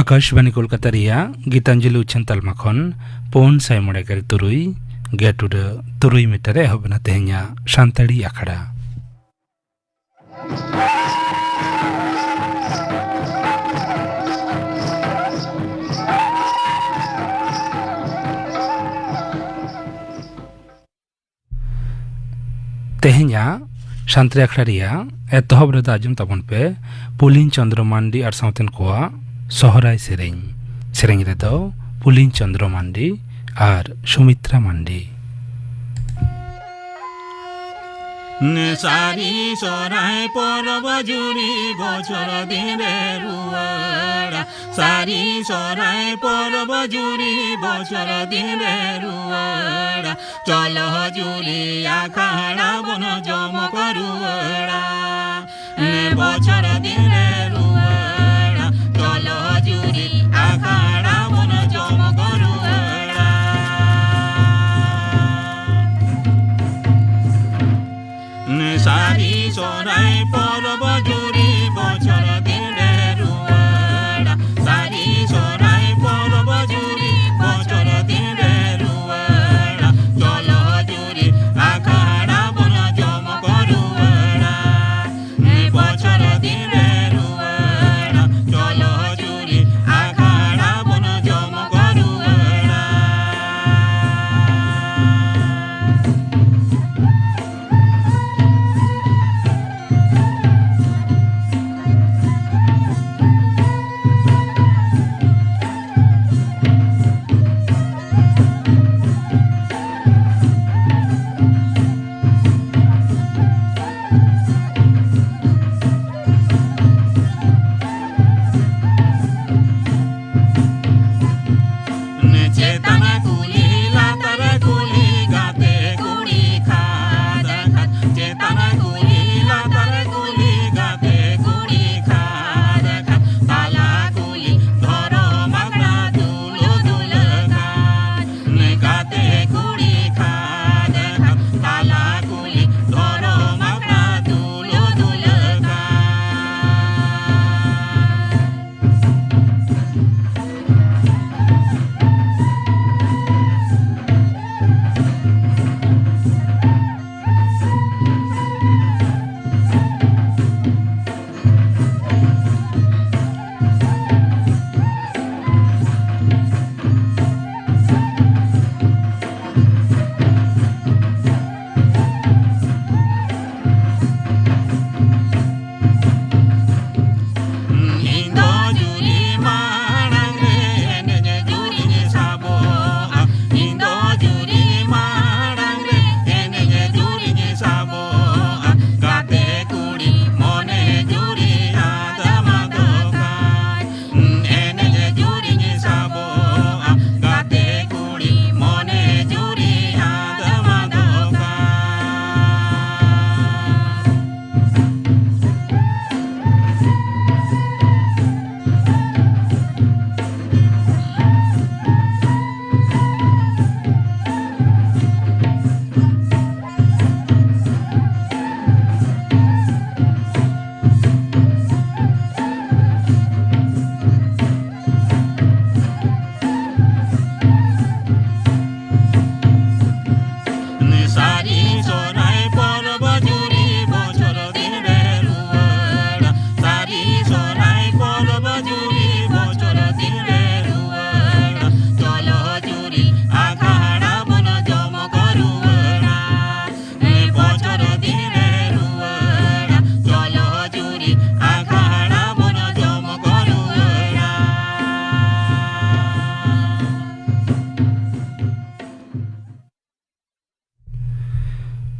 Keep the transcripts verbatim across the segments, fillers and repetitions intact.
ᱟᱠᱟᱥᱵᱟᱱᱤ ᱠᱳᱞᱠᱟᱛᱟ ᱨᱮᱭᱟᱜ ᱜᱤᱛᱟᱧᱡᱚᱞᱤ ᱩᱪᱷᱟᱹᱱ ᱛᱟᱞᱢᱟ ᱠᱷᱚᱱ ᱯᱩᱱ ᱥᱟᱭ ᱢᱚᱬᱮ ᱜᱮᱞ ᱛᱩᱨᱩᱭ ᱜᱮᱴ ᱩᱰᱟᱹ ᱛᱩᱨᱩᱭ ᱢᱤᱴᱟᱨ ᱨᱮ ᱮᱦᱚᱵ ᱮᱱᱟ ᱛᱮᱦᱮᱧᱟᱜ ᱥᱟᱱᱛᱟᱲᱤ ᱟᱠᱷᱲᱟ᱾ ᱛᱮᱦᱮᱧᱟᱜ ᱥᱟᱱᱛᱟᱲᱤ ᱟᱠᱷᱲᱟ ᱨᱮᱭᱟᱜ ᱮᱛᱚᱦᱚᱵ ᱨᱮᱫᱚ ᱟᱸᱡᱚᱢ ᱛᱟᱵᱚᱱ ᱯᱮ ᱯᱩᱞᱤᱱ ᱪᱚᱸᱫᱽᱨᱚ ᱢᱟᱱᱰᱤ ᱟᱨ ᱥᱟᱶᱛᱮᱱ ᱠᱚᱣᱟᱜ ᱥᱚᱦᱨᱟᱭ ᱥᱮᱨᱮᱧ᱾ ᱥᱮᱨᱮᱧ ᱨᱮᱫᱚ ᱯᱩᱞᱤᱱ ᱪᱚᱸᱫᱽᱨᱚ ᱢᱟᱱᱰᱤ ᱟᱨ ᱥᱩᱢᱤᱛᱨᱟ ᱢᱟᱱᱰᱤ᱾ ᱥᱟᱹᱨᱤ ᱥᱚᱦᱨᱟᱭ ᱯᱚᱨᱚᱵᱽ ᱡᱩᱨᱤ ᱵᱚᱪᱷᱚᱨ ᱫᱤᱱ ᱨᱮ ᱨᱩᱣᱟᱹᱲᱟ᱾ ᱥᱟᱹᱨᱤ ᱥᱚᱦᱨᱟᱭ ᱯᱚᱨᱚᱵᱽ ᱡᱩᱨᱤ ᱵᱚᱪᱷᱚᱨ ᱫᱤᱱ ᱨᱮ ᱨᱩᱣᱟᱹᱲᱟ᱾ ᱪᱚᱞᱚ ᱡᱩᱨᱤ ᱟᱠᱷᱟᱲᱟ ᱵᱚᱱ ᱡᱚᱢᱚᱠ ᱨᱩᱣᱟᱹᱲᱟ᱾ ᱵᱚᱪᱷᱚᱨ ᱫᱤᱱ ᱨᱮ ᱨᱩᱣᱟᱹᱲᱟ᱾ ᱪᱚᱞᱚ ᱡᱩᱨᱤ ᱟᱠᱷᱟᱲᱟ ᱵᱚᱱ ᱡᱚᱢᱚᱠ ᱨᱩᱣᱟᱹᱲᱟ᱾ ᱥᱟᱹᱨᱤ ᱥᱚᱦᱨᱟᱭ ᱯᱚᱨᱚᱵᱽ ᱡᱩᱨᱤ ᱵᱚᱪᱷᱚᱨ ᱫᱤᱱ ᱨᱮ ᱨᱩᱣᱟᱹᱲᱟ᱾ ᱥᱟᱹᱨᱤ ᱥᱚᱦᱨᱟᱭ ᱯᱚᱨᱚᱵᱽ ᱡᱩᱨᱤ ᱵᱚᱪᱷᱚᱨ ᱫᱤᱱ ᱨᱮ ᱨᱩᱣᱟᱹᱲᱟ᱾ ᱪᱚᱞᱚ ᱡᱩᱨᱤ ᱟᱠᱷᱟᱲᱟ ᱵᱚᱱ ᱡᱚᱢᱚᱠ ᱨᱩᱣᱟᱹᱲᱟ᱾ ᱵᱚᱪᱷᱚᱨ ᱫᱤᱱ ᱨᱮ ᱨᱩᱣᱟᱹᱲᱟ᱾ ᱪᱚᱞᱚ ᱡᱩᱨᱤ ᱟᱠᱷᱟᱲᱟ ᱵᱚᱱ ᱡᱚᱢᱚᱠ ᱨᱩᱣᱟᱹᱲᱟ᱾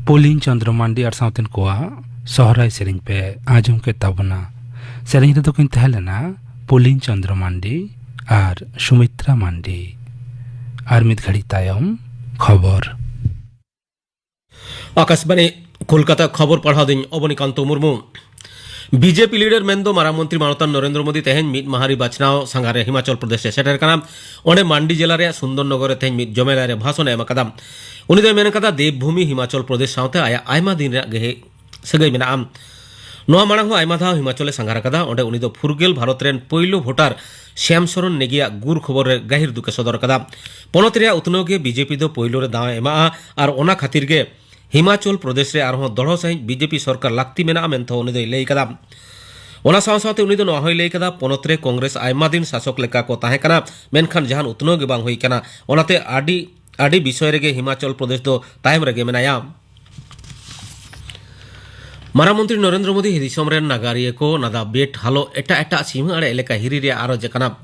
ᱯᱩᱞᱤᱱ ᱪᱚᱸᱫᱽᱨᱚ ᱢᱟᱱᱰᱤ ᱟᱨ ᱥᱟᱶᱛᱮᱱ ᱠᱚᱣᱟᱜ ᱥᱚᱦᱨᱟᱭ ᱥᱮᱨᱮᱧ ᱯᱮ ᱟᱸᱡᱚᱢ ᱠᱮᱫ ᱛᱟᱵᱚᱱᱟ᱾ ᱥᱮᱨᱮᱧ ᱨᱮᱫᱚ ᱠᱤᱱ ᱛᱟᱦᱮᱸ ᱞᱮᱱᱟ ᱯᱩᱞᱤᱱ ᱪᱚᱸᱫᱽᱨᱚ ᱢᱟᱱᱰᱤ ᱟᱨ ᱥᱩᱢᱤᱛᱨᱟ ᱢᱟᱱᱰᱤ᱾ ᱟᱨ ᱢᱤᱫ ᱜᱷᱟᱹᱲᱤᱡ ᱛᱟᱭᱚᱢ ᱠᱷᱚᱵᱚᱨ᱾ ᱟᱠᱟᱥᱵᱟᱬᱤ ᱠᱳᱞᱠᱟᱛᱟ, ᱠᱷᱚᱵᱚᱨ ᱯᱟᱲᱦᱟᱣ ᱫᱤᱧ ᱚᱵᱚᱱᱤᱠᱟᱱᱛᱚ ᱢᱩᱨᱢᱩ᱾ ᱵᱤᱡᱮᱯᱤ ᱞᱤᱰᱟᱨ ᱢᱮᱱᱫᱚ ᱢᱟᱨᱟᱝ ᱢᱚᱱᱛᱨᱤ ᱢᱟᱱᱚᱛᱟᱱ ᱱᱚᱨᱮᱱᱫᱨᱚ ᱢᱳᱫᱤ ᱛᱮᱦᱮᱧ ᱢᱤᱫ ᱢᱟᱦᱟᱨᱤ ᱵᱟᱪᱷᱱᱟᱣ ᱥᱟᱸᱜᱷᱟᱨ ᱨᱮ ᱦᱤᱢᱟᱪᱚᱞ ᱯᱨᱚᱫᱮᱥ ᱮ ᱥᱮᱴᱮᱨ ᱠᱟᱱᱟ᱾ ᱚᱸᱰᱮ ᱢᱟᱱᱰᱤ ᱡᱮᱞᱟ ᱨᱮᱭᱟᱜ ᱥᱩᱱᱫᱚᱨ ᱱᱚᱜᱚᱨ ᱨᱮ ᱛᱮᱦᱮᱧ ᱢᱤᱫ ᱡᱚᱢᱮᱞᱟᱭ ᱨᱮ ᱵᱷᱟᱥᱚᱱ ᱮ ᱮᱢ ᱟᱠᱟᱫᱟ᱾ ᱩᱱᱤ ᱫᱚᱭ ᱢᱮᱱ ᱟᱠᱟᱫᱟ, ᱫᱮᱵᱽᱵᱷᱩᱢᱤ ᱦᱤᱢᱟᱪᱚᱞ ᱯᱨᱚᱫᱮᱥ ᱥᱟᱶᱛᱮ ᱟᱭᱟᱜ ᱟᱭᱢᱟ ᱫᱤᱱ ᱨᱮᱭᱟᱜ ᱜᱮᱦᱮ ᱥᱟᱹᱜᱟᱹᱭ ᱢᱮᱱᱟᱜᱼᱟ᱾ ᱱᱚᱣᱟ ᱢᱟᱲᱟᱝ ᱦᱚᱸ ᱟᱭᱢᱟ ᱫᱷᱟᱣ ᱦᱤᱢᱟᱪᱚᱞ ᱮ ᱥᱟᱸᱜᱷᱟᱨ ᱟᱠᱟᱫᱟ᱾ ᱚᱸᱰᱮ ᱩᱱᱤ ᱫᱚ ᱯᱷᱩᱨᱜᱟᱹᱞ ᱵᱷᱟᱨᱚᱛ ᱨᱮᱱ ᱯᱳᱭᱞᱳ ᱵᱷᱳᱴᱟᱨ ᱥᱭᱟᱢ ᱥᱚᱨᱚᱱ ᱱᱮᱜᱤᱭᱟᱜ ᱜᱩᱨ ᱠᱷᱚᱵᱚᱨ ᱨᱮ ᱜᱟᱹᱦᱤᱨ ᱫᱩᱠ ᱮ ᱥᱚᱫᱚᱨ ᱟᱠᱟᱫᱟ᱾ ᱯᱚᱱᱚᱛ ᱨᱮᱭᱟᱜ ᱩᱛᱱᱟᱹᱣ ᱜᱮ ᱵᱤᱡᱮᱯᱤ ᱫᱚ ᱯᱳᱭᱞᱳ ᱨᱮ ᱫᱟᱣ ᱮ ᱮᱢᱟᱜᱼᱟ ᱟᱨ ᱚᱱᱟ ᱠᱷᱟᱹᱛᱤᱨ ᱜᱮ ᱦᱤᱢᱟᱪᱚᱞ ᱯᱨᱚᱫᱮᱥ ᱨᱮ ᱟᱨᱦᱚᱸ ᱫᱚᱲᱦᱚ ᱥᱟᱹᱦᱤᱡ ᱵᱤᱡᱮᱯᱤ ᱥᱚᱨᱠᱟᱨ ᱞᱟᱹᱠᱛᱤ ᱢᱮᱱᱟᱜᱼᱟ ᱢᱮᱱᱛᱮ ᱩᱱᱤ ᱫᱚᱭ ᱞᱟᱹᱭ ᱠᱟᱫᱟ᱾ ᱚᱱᱟ ᱥᱟᱶ ᱥᱟᱶᱛᱮ ᱩᱱᱤ ᱫᱚ ᱱᱚᱣᱟ ᱦᱚᱸᱭ ᱞᱟᱹᱭ ᱠᱟᱫᱟ, ᱯᱚᱱᱚᱛ ᱨᱮ ᱠᱚᱝᱜᱨᱮᱥ ᱟᱭᱢᱟ ᱫᱤᱱ ᱥᱟᱥᱚᱠ ᱞᱮᱠᱟ ᱠᱚ ᱛᱟᱦᱮᱸ ᱠᱟᱱᱟ, ᱢᱮᱱᱠᱷᱟᱱ ᱡᱟᱦᱟᱱ ᱩᱛᱱᱟᱹᱣ ᱜᱮ ᱵᱟᱝ ᱦᱩᱭ ᱠᱟᱱᱟ᱾ ᱚᱱᱟᱛᱮ ᱟᱹᱰᱤ, ᱟᱹᱰᱤ ᱵᱤᱥᱚᱭ ᱨᱮᱜᱮ ᱦᱤᱢᱟᱪᱚᱞ ᱯᱨᱚᱫᱮᱥ ᱫᱚ ᱛᱟᱭᱚᱢ ᱨᱮᱜᱮ ᱢᱮᱱᱟᱭᱟ᱾ ᱢᱟᱨᱟᱝ ᱢᱚᱱᱛᱨᱤ ᱱᱚᱨᱮᱱᱫᱨᱚ ᱢᱳᱫᱤ ᱫᱤᱥᱚᱢ ᱨᱮᱱ ᱱᱟᱜᱟᱨᱤᱭᱟᱹ ᱠᱚ ᱱᱟᱫᱟ ᱵᱮᱴ ᱦᱟᱞᱚ ᱮᱴᱟᱜ ᱮᱴᱟᱜ ᱥᱤᱢᱟᱹ ᱟᱲᱮ ᱮᱞᱟᱠᱟ ᱦᱤᱨᱤ ᱨᱮᱭᱟᱜ ᱟᱨᱚᱡ ᱟᱠᱟᱱᱟ᱾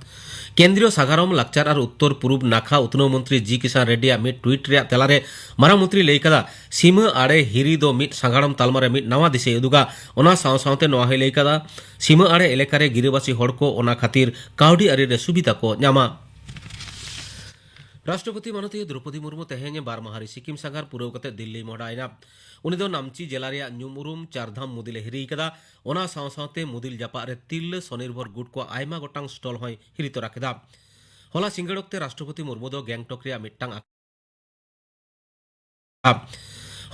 ᱠᱮᱱᱫᱨᱤᱭᱚ ᱥᱟᱜᱟᱲᱚᱢ, ᱞᱟᱠᱪᱟᱨ ᱟᱨ ᱩᱛᱛᱚᱨ ᱯᱩᱨᱩᱵ ᱱᱟᱠᱷᱟ ᱩᱛᱱᱟᱹᱣ ᱢᱚᱱᱛᱨᱤ ᱡᱤ ᱠᱤᱥᱟᱱ ᱨᱮᱰᱰᱤᱭᱟᱜ ᱢᱤᱫ ᱴᱩᱭᱤᱴ ᱨᱮᱭᱟᱜ ᱛᱮᱞᱟᱨᱮ ᱢᱟᱨᱟᱝ ᱢᱚᱱᱛᱨᱤ ᱞᱟᱹᱭ ᱠᱟᱫᱟ, ᱥᱤᱢᱟᱹ ᱟᱲᱮ ᱦᱤᱨᱤ ᱫᱚ ᱢᱤᱫ ᱥᱟᱜᱟᱲᱚᱢ ᱛᱟᱞᱢᱟ ᱨᱮ ᱢᱤᱫ ᱱᱟᱣᱟ ᱫᱤᱥᱟᱹᱭ ᱩᱫᱩᱜᱟ᱾ ᱚᱱᱟ ᱥᱟᱶ ᱥᱟᱶᱛᱮ ᱱᱚᱣᱟ ᱦᱚᱸᱭ ᱞᱟᱹᱭ ᱠᱟᱫᱟ, ᱥᱤᱢᱟᱹ ᱟᱲᱮ ᱮᱞᱟᱠᱟ ᱨᱮ ᱜᱤᱨᱟᱹᱵᱟᱹᱥᱤ ᱦᱚᱲ ᱠᱚ ᱚᱱᱟ ᱠᱷᱟᱹᱛᱤᱨ ᱠᱟᱹᱣᱰᱤ ᱟᱹᱨᱤ ᱨᱮ ᱥᱩᱵᱤᱫᱷᱟ ᱠᱚ ᱧᱟᱢᱟ᱾ ᱨᱟᱥᱴᱨᱚᱯᱚᱛᱤ ᱢᱟᱱᱚᱛᱤᱭᱟᱹ ᱫᱨᱚᱯᱚᱫᱤ ᱢᱩᱨᱢᱩ ᱛᱮᱦᱮᱧ ᱵᱟᱨ ᱢᱟᱦᱟᱨᱤ ᱥᱤᱠᱤᱢ ᱥᱟᱸᱜᱷᱟᱨ ᱯᱩᱨᱟᱹᱣ ᱠᱟᱛᱮ ᱫᱤᱞᱞᱤᱭ ᱢᱚᱦᱰᱟᱭᱮᱱᱟ᱾ ᱩᱱᱤ ᱫᱚ ᱱᱟᱢᱪᱤ ᱡᱮᱞᱟ ᱨᱮᱭᱟᱜ ᱧᱩᱢ ᱩᱨᱩᱢ ᱪᱟᱨᱫᱷᱟᱢ ᱢᱩᱫᱤᱞ ᱮ ᱦᱤᱨᱤ ᱠᱟᱫᱟ᱾ ᱚᱱᱟ ᱥᱟᱶ ᱥᱟᱶᱛᱮ ᱢᱩᱫᱤᱞ ᱡᱟᱯᱟᱜ ᱨᱮ ᱛᱤᱨᱞᱟᱹ ᱥᱚᱱᱤᱨᱵᱷᱚᱨ ᱜᱩᱴ ᱠᱚᱣᱟᱜ ᱟᱭᱢᱟ ᱜᱚᱴᱟᱝ ᱥᱴᱚᱞ ᱦᱚᱸᱭ ᱦᱤᱨᱤ ᱛᱚᱨᱟ ᱠᱮᱫᱟ᱾ ᱦᱚᱞᱟ ᱥᱤᱸᱜᱟᱹᱲ ᱚᱠᱛᱮ ᱨᱟᱥᱴᱨᱚᱯᱚᱛᱤ ᱢᱩᱨᱢᱩ ᱫᱚ ᱜᱮᱝᱴᱚᱠ ᱨᱮᱭᱟᱜ ᱢᱤᱫᱴᱟᱝ ᱟᱠᱷ-,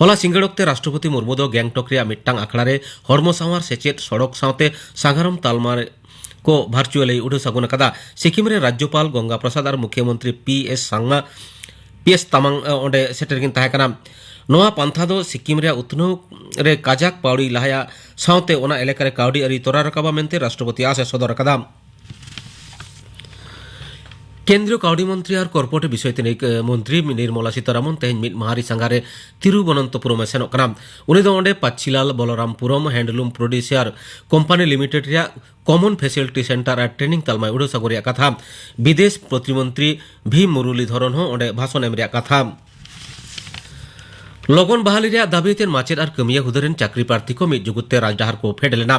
ᱦᱚᱞᱟ ᱥᱤᱸᱜᱟᱹᱲ ᱚᱠᱛᱮ ᱨᱟᱥᱴᱨᱚᱯᱚᱛᱤ ᱢᱩᱨᱢᱩ ᱫᱚ ᱜᱮᱝᱴᱚᱠ ᱨᱮᱭᱟᱜ ᱢᱤᱫᱴᱟᱝ ᱟᱠᱷᱲᱟ ᱨᱮ ᱦᱚᱲᱢᱚ ᱥᱟᱶᱟᱨ ᱥᱮᱪᱮᱫ ᱥᱚᱲᱚᱠ ᱥᱟᱶᱛᱮ ᱥᱟᱸᱜᱟᱲᱚᱢ ᱛᱟᱞᱢᱟ ᱠᱚ ᱵᱷᱟᱨᱪᱩᱭᱟᱞ ᱮ ᱩᱰᱷᱟᱹᱣ ᱥᱟᱹᱜᱩᱱ ᱟᱠᱟᱫᱟ᱾ ᱥᱤᱠᱤᱢ ᱨᱮ ᱨᱟᱡᱽᱡᱚᱯᱟᱞ ᱜᱚᱝᱜᱟ ᱯᱨᱚᱥᱟᱫᱽ ᱟᱨ ᱢᱩᱠᱷᱭᱟᱹᱢᱚᱱᱛᱨᱤ P S ᱥᱟᱝᱢᱟ, P S Tamang, ᱮ, ᱚᱸᱰᱮ ᱥᱮᱴᱮᱨ ᱠᱤᱱ ᱛᱟᱦᱮᱸ ᱠᱟᱱᱟ᱾ ᱱᱚᱣᱟ ᱯᱟᱱᱛᱷᱟ ᱫᱚ ᱥᱤᱠᱤᱢ ᱨᱮᱭᱟᱜ ᱩᱛᱱᱟᱹᱣ ᱨᱮ ᱠᱟᱡᱟᱠ ᱯᱟᱹᱣᱲᱤ ᱞᱟᱦᱟᱭᱟ, ᱥᱟᱶᱛᱮ ᱚᱱᱟ ᱮᱞᱟᱠᱟ ᱨᱮ ᱠᱟᱹᱣᱰᱤ ᱟᱹᱨᱤ ᱛᱚᱨᱟ ᱨᱟᱠᱟᱵᱟ ᱢᱮᱱᱛᱮ ᱨᱟᱥᱴᱨᱚᱯᱚᱛᱤ ᱟᱥ ᱮ ᱥᱚᱫᱚᱨ ᱟᱠᱟᱫᱟ᱾ ᱠᱮᱱᱫᱨᱤᱭᱚ ᱠᱟᱹᱣᱰᱤ ᱢᱚᱱᱛᱨᱤ ᱟᱨ ᱠᱚᱨᱯᱳᱨᱮᱴ ᱵᱤᱥᱚᱭ ᱛᱮ ᱱᱤᱠ-, ᱢᱚᱱᱛᱨᱤ ᱱᱤᱨᱢᱚᱞᱟ ᱥᱤᱛᱟᱨᱟᱢᱚᱱ ᱛᱮᱦᱮᱧ ᱢᱤᱫ ᱢᱟᱦᱟᱨᱤ ᱥᱟᱸᱜᱷᱟᱨ ᱨᱮ ᱛᱤᱨᱩᱵᱚᱱᱚᱱᱛᱚᱯᱩᱨᱚᱢ ᱮ ᱥᱮᱱᱚᱜ ᱠᱟᱱᱟ᱾ ᱩᱱᱤ ᱫᱚ ᱚᱸᱰᱮ ᱯᱟᱪᱷᱤᱞᱟᱞ ᱵᱚᱞᱚᱨᱟᱢᱯᱩᱨᱚᱢ ᱦᱮᱱᱰᱞᱩᱢ ᱯᱨᱚᱰᱤᱭᱩᱥᱟᱨ ᱠᱳᱢᱯᱟᱱᱤ ᱞᱤᱢᱤᱴᱮᱰ ᱨᱮᱭᱟᱜ ᱠᱚᱢᱚᱱ ᱯᱷᱮᱥᱤᱞᱤᱴᱤ ᱥᱮᱱᱴᱟᱨ ᱟᱨ ᱴᱨᱮᱱᱤᱝ ᱛᱟᱞᱢᱟᱭ ᱩᱰᱟᱹᱣ ᱥᱟᱹᱜᱩᱱ ᱨᱮᱭᱟᱜ ᱠᱟᱛᱷᱟ᱾ ᱵᱤᱫᱮᱥ ᱯᱨᱚᱛᱤᱢᱚᱱᱛᱨᱤ ᱵᱷᱤ ᱢᱩᱨᱚᱞᱤᱫᱷᱚᱨᱚᱱ ᱦᱚᱸ ᱚᱸᱰᱮ ᱵᱷᱟᱥᱚᱱ ᱮᱢ ᱨᱮᱭᱟᱜ ᱠᱟᱛᱷᱟ᱾ ᱞᱚᱜᱚᱱ ᱵᱟᱦᱟᱞᱤ ᱨᱮᱭᱟᱜ ᱫᱟᱹᱵᱤ ᱛᱮ ᱢᱟᱪᱮᱫ ᱟᱨ ᱠᱟᱹᱢᱤᱭᱟᱹ ᱦᱩᱫᱟᱹ ᱨᱮᱱ ᱪᱟᱹᱠᱨᱤ ᱯᱨᱟᱨᱛᱷᱤ ᱠᱚ ᱢᱤᱫ ᱡᱩᱜᱩᱫ ᱛᱮ ᱨᱟᱡᱽᱰᱟᱦᱟᱨ ᱠᱚ ᱯᱷᱮᱰ ᱞᱮᱱᱟ᱾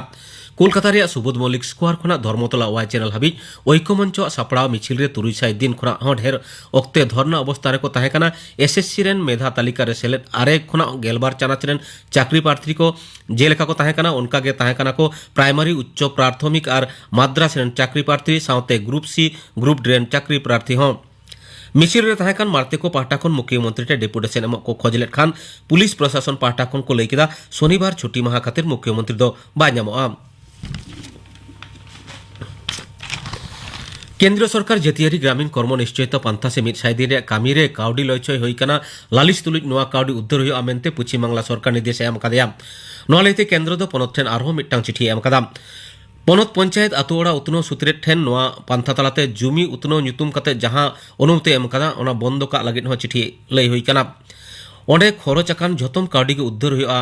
ᱠᱳᱞᱠᱟᱛᱟ ᱨᱮᱭᱟᱜ ᱥᱩᱵᱳᱫᱷ ᱢᱚᱞᱞᱤᱠ ᱥᱠᱚᱣᱟᱨ ᱠᱷᱚᱱᱟᱜ ᱫᱷᱚᱨᱢᱚᱛᱚᱞᱟ ᱳᱣᱟᱭ ᱪᱮᱱᱮᱞ ᱦᱟᱹᱵᱤᱡ ᱳᱭᱠᱚ ᱢᱚᱧᱪᱚ ᱟᱜ ᱥᱟᱯᱲᱟᱣ ᱢᱤᱪᱷᱤᱞ ᱨᱮ ᱛᱩᱨᱩᱭ ᱥᱟᱭ ᱫᱤᱱ ᱠᱷᱚᱱᱟᱜ ᱦᱚᱸ ᱰᱷᱮᱨ ᱚᱠᱛᱮ ᱫᱷᱚᱨᱱᱟ ᱚᱵᱚᱥᱛᱟ ᱨᱮᱠᱚ ᱛᱟᱦᱮᱸ ᱠᱟᱱᱟ᱾ ᱮᱥ ᱮᱥ ᱥᱤ ᱨᱮᱱ ᱢᱮᱫᱷᱟ ᱛᱟᱹᱞᱤᱠᱟ ᱨᱮ ᱥᱮᱞᱮᱫ ᱟᱨᱮ ᱠᱷᱚᱱᱟᱜ ᱜᱮᱞᱵᱟᱨ ᱪᱟᱱᱟᱪ ᱨᱮᱱ ᱪᱟᱹᱠᱨᱤ ᱯᱨᱟᱨᱛᱷᱤ ᱠᱚ ᱡᱮᱞᱮᱠᱟ ᱠᱚ ᱛᱟᱦᱮᱸ ᱠᱟᱱᱟ, ᱚᱱᱠᱟ ᱜᱮ ᱛᱟᱦᱮᱸ ᱠᱟᱱᱟ ᱠᱚ ᱯᱨᱟᱭᱢᱟᱨᱤ, ᱩᱪᱪᱚ ᱯᱨᱟᱛᱷᱚᱢᱤᱠ ᱟᱨ ᱢᱟᱫᱽᱨᱟᱥ ᱨᱮᱱ ᱪᱟᱹᱠᱨᱤ ᱯᱨᱟᱨᱛᱷᱤ ᱥᱟᱶᱛᱮ ᱜᱨᱩᱯ ᱥᱤ, ᱜᱨᱩᱯ ᱰᱤ ᱨᱮᱱ ᱪᱟᱹᱠᱨᱤ ᱯᱨᱟᱨᱛᱷᱤ ᱦᱚᱸ᱾ ᱢᱤᱪᱷᱤᱞ ᱨᱮ ᱛᱟᱦᱮᱸ ᱠᱟᱱ ᱢᱟᱨᱛᱮ ᱠᱚ ᱯᱟᱦᱴᱟ ᱠᱷᱚᱱ ᱢᱩᱠᱷᱭᱚᱢᱚᱱᱛᱨᱤ ᱴᱷᱮᱱ ᱰᱮᱯᱩᱴᱮᱥᱚᱱ ᱮᱢᱚᱜ ᱠᱚ ᱠᱷᱚᱡᱽ ᱞᱮᱫ ᱠᱷᱟᱱ ᱯᱩᱞᱤᱥ ᱯᱨᱚᱥᱟᱥᱚᱱ ᱯᱟᱦᱴᱟ ᱠᱷᱚᱱ ᱠᱚ ᱞᱟᱹᱭ ᱠᱮᱫᱟ, ᱥᱚᱱᱤᱵᱟᱨ ᱪᱷᱩᱴᱤ ᱢᱟᱦᱟ ᱠᱷᱟᱹᱛᱤᱨ ᱢᱩᱠᱷᱭᱚᱢᱚᱱᱛᱨᱤ ᱫᱚ ᱵᱟᱭ ᱧᱟᱢᱚᱜᱼᱟ᱾ ᱠᱮᱱᱫᱨᱚ ᱥᱚᱨᱠᱟᱨ ᱡᱟᱹᱛᱤᱭᱟᱹᱨᱤ ᱜᱨᱟᱢᱤᱱ ᱠᱚᱨᱢᱚ ᱱᱤᱥᱪᱚᱭᱤᱛᱟ ᱯᱟᱱᱛᱷᱟ ᱥᱮ ᱢᱤᱫ ᱥᱟᱭ ᱫᱤᱱ ᱨᱮᱭᱟᱜ ᱠᱟᱹᱢᱤ ᱨᱮ ᱠᱟᱹᱣᱰᱤ ᱞᱚᱭᱪᱚᱭ ᱦᱩᱭ ᱠᱟᱱᱟ, ᱞᱟᱹᱞᱤᱥ ᱛᱩᱞᱩᱡ ᱱᱚᱣᱟ ᱠᱟᱹᱣᱰᱤ ᱩᱫᱽᱫᱷᱟᱹᱨ ᱦᱩᱭᱩᱜᱼᱟ ᱢᱮᱱᱛᱮ ᱯᱚᱪᱷᱤᱢ ᱵᱟᱝᱞᱟ ᱥᱚᱨᱠᱟᱨ ᱱᱤᱨᱫᱮᱥ ᱮ ᱮᱢ ᱟᱠᱟᱫᱮᱭᱟ᱾ ᱱᱚᱣᱟ ᱞᱟᱹᱭᱛᱮ ᱠᱮᱱᱫᱨᱚ ᱫᱚ ᱯᱚᱱᱚᱛ ᱴᱷᱮᱱ ᱟᱨᱦᱚᱸ ᱢᱤᱫᱴᱟᱝ ᱪᱤᱴᱷᱤ ᱮ ᱮᱢ ᱟᱠᱟᱫᱟ᱾ ᱯᱚᱱᱚᱛ ᱯᱚᱧᱪᱟᱭᱮᱛ ᱟᱛᱳ ᱚᱲᱟᱜ ᱩᱛᱱᱟᱹᱣ ᱥᱩᱛᱨᱮᱫ ᱴᱷᱮᱱ ᱱᱚᱣᱟ ᱯᱟᱱᱛᱷᱟ ᱛᱟᱞᱟᱛᱮ ᱡᱩᱢᱤ ᱩᱛᱱᱟᱹᱣ ᱧᱩᱛᱩᱢ ᱠᱟᱛᱮ ᱡᱟᱦᱟᱸ ᱚᱱᱩᱢᱚᱛᱤ ᱮᱢ ᱟᱠᱟᱫᱟ, ᱚᱱᱟ ᱵᱚᱱᱫᱚ ᱠᱟᱜ ᱞᱟᱹᱜᱤᱫ ᱦᱚᱸ ᱪᱤᱴᱷᱤ ᱞᱟᱹᱭ ᱦᱩᱭ ᱠᱟᱱᱟ᱾ ᱚᱸᱰᱮ ᱠᱷᱚᱨᱚᱪ ᱟᱠᱟᱱ ᱡᱷᱚᱛᱚᱢ ᱠᱟᱹᱣᱰᱤ ᱜᱮ ᱩᱫᱽᱫᱷᱟᱹᱨ ᱦᱩᱭᱩᱜᱼᱟ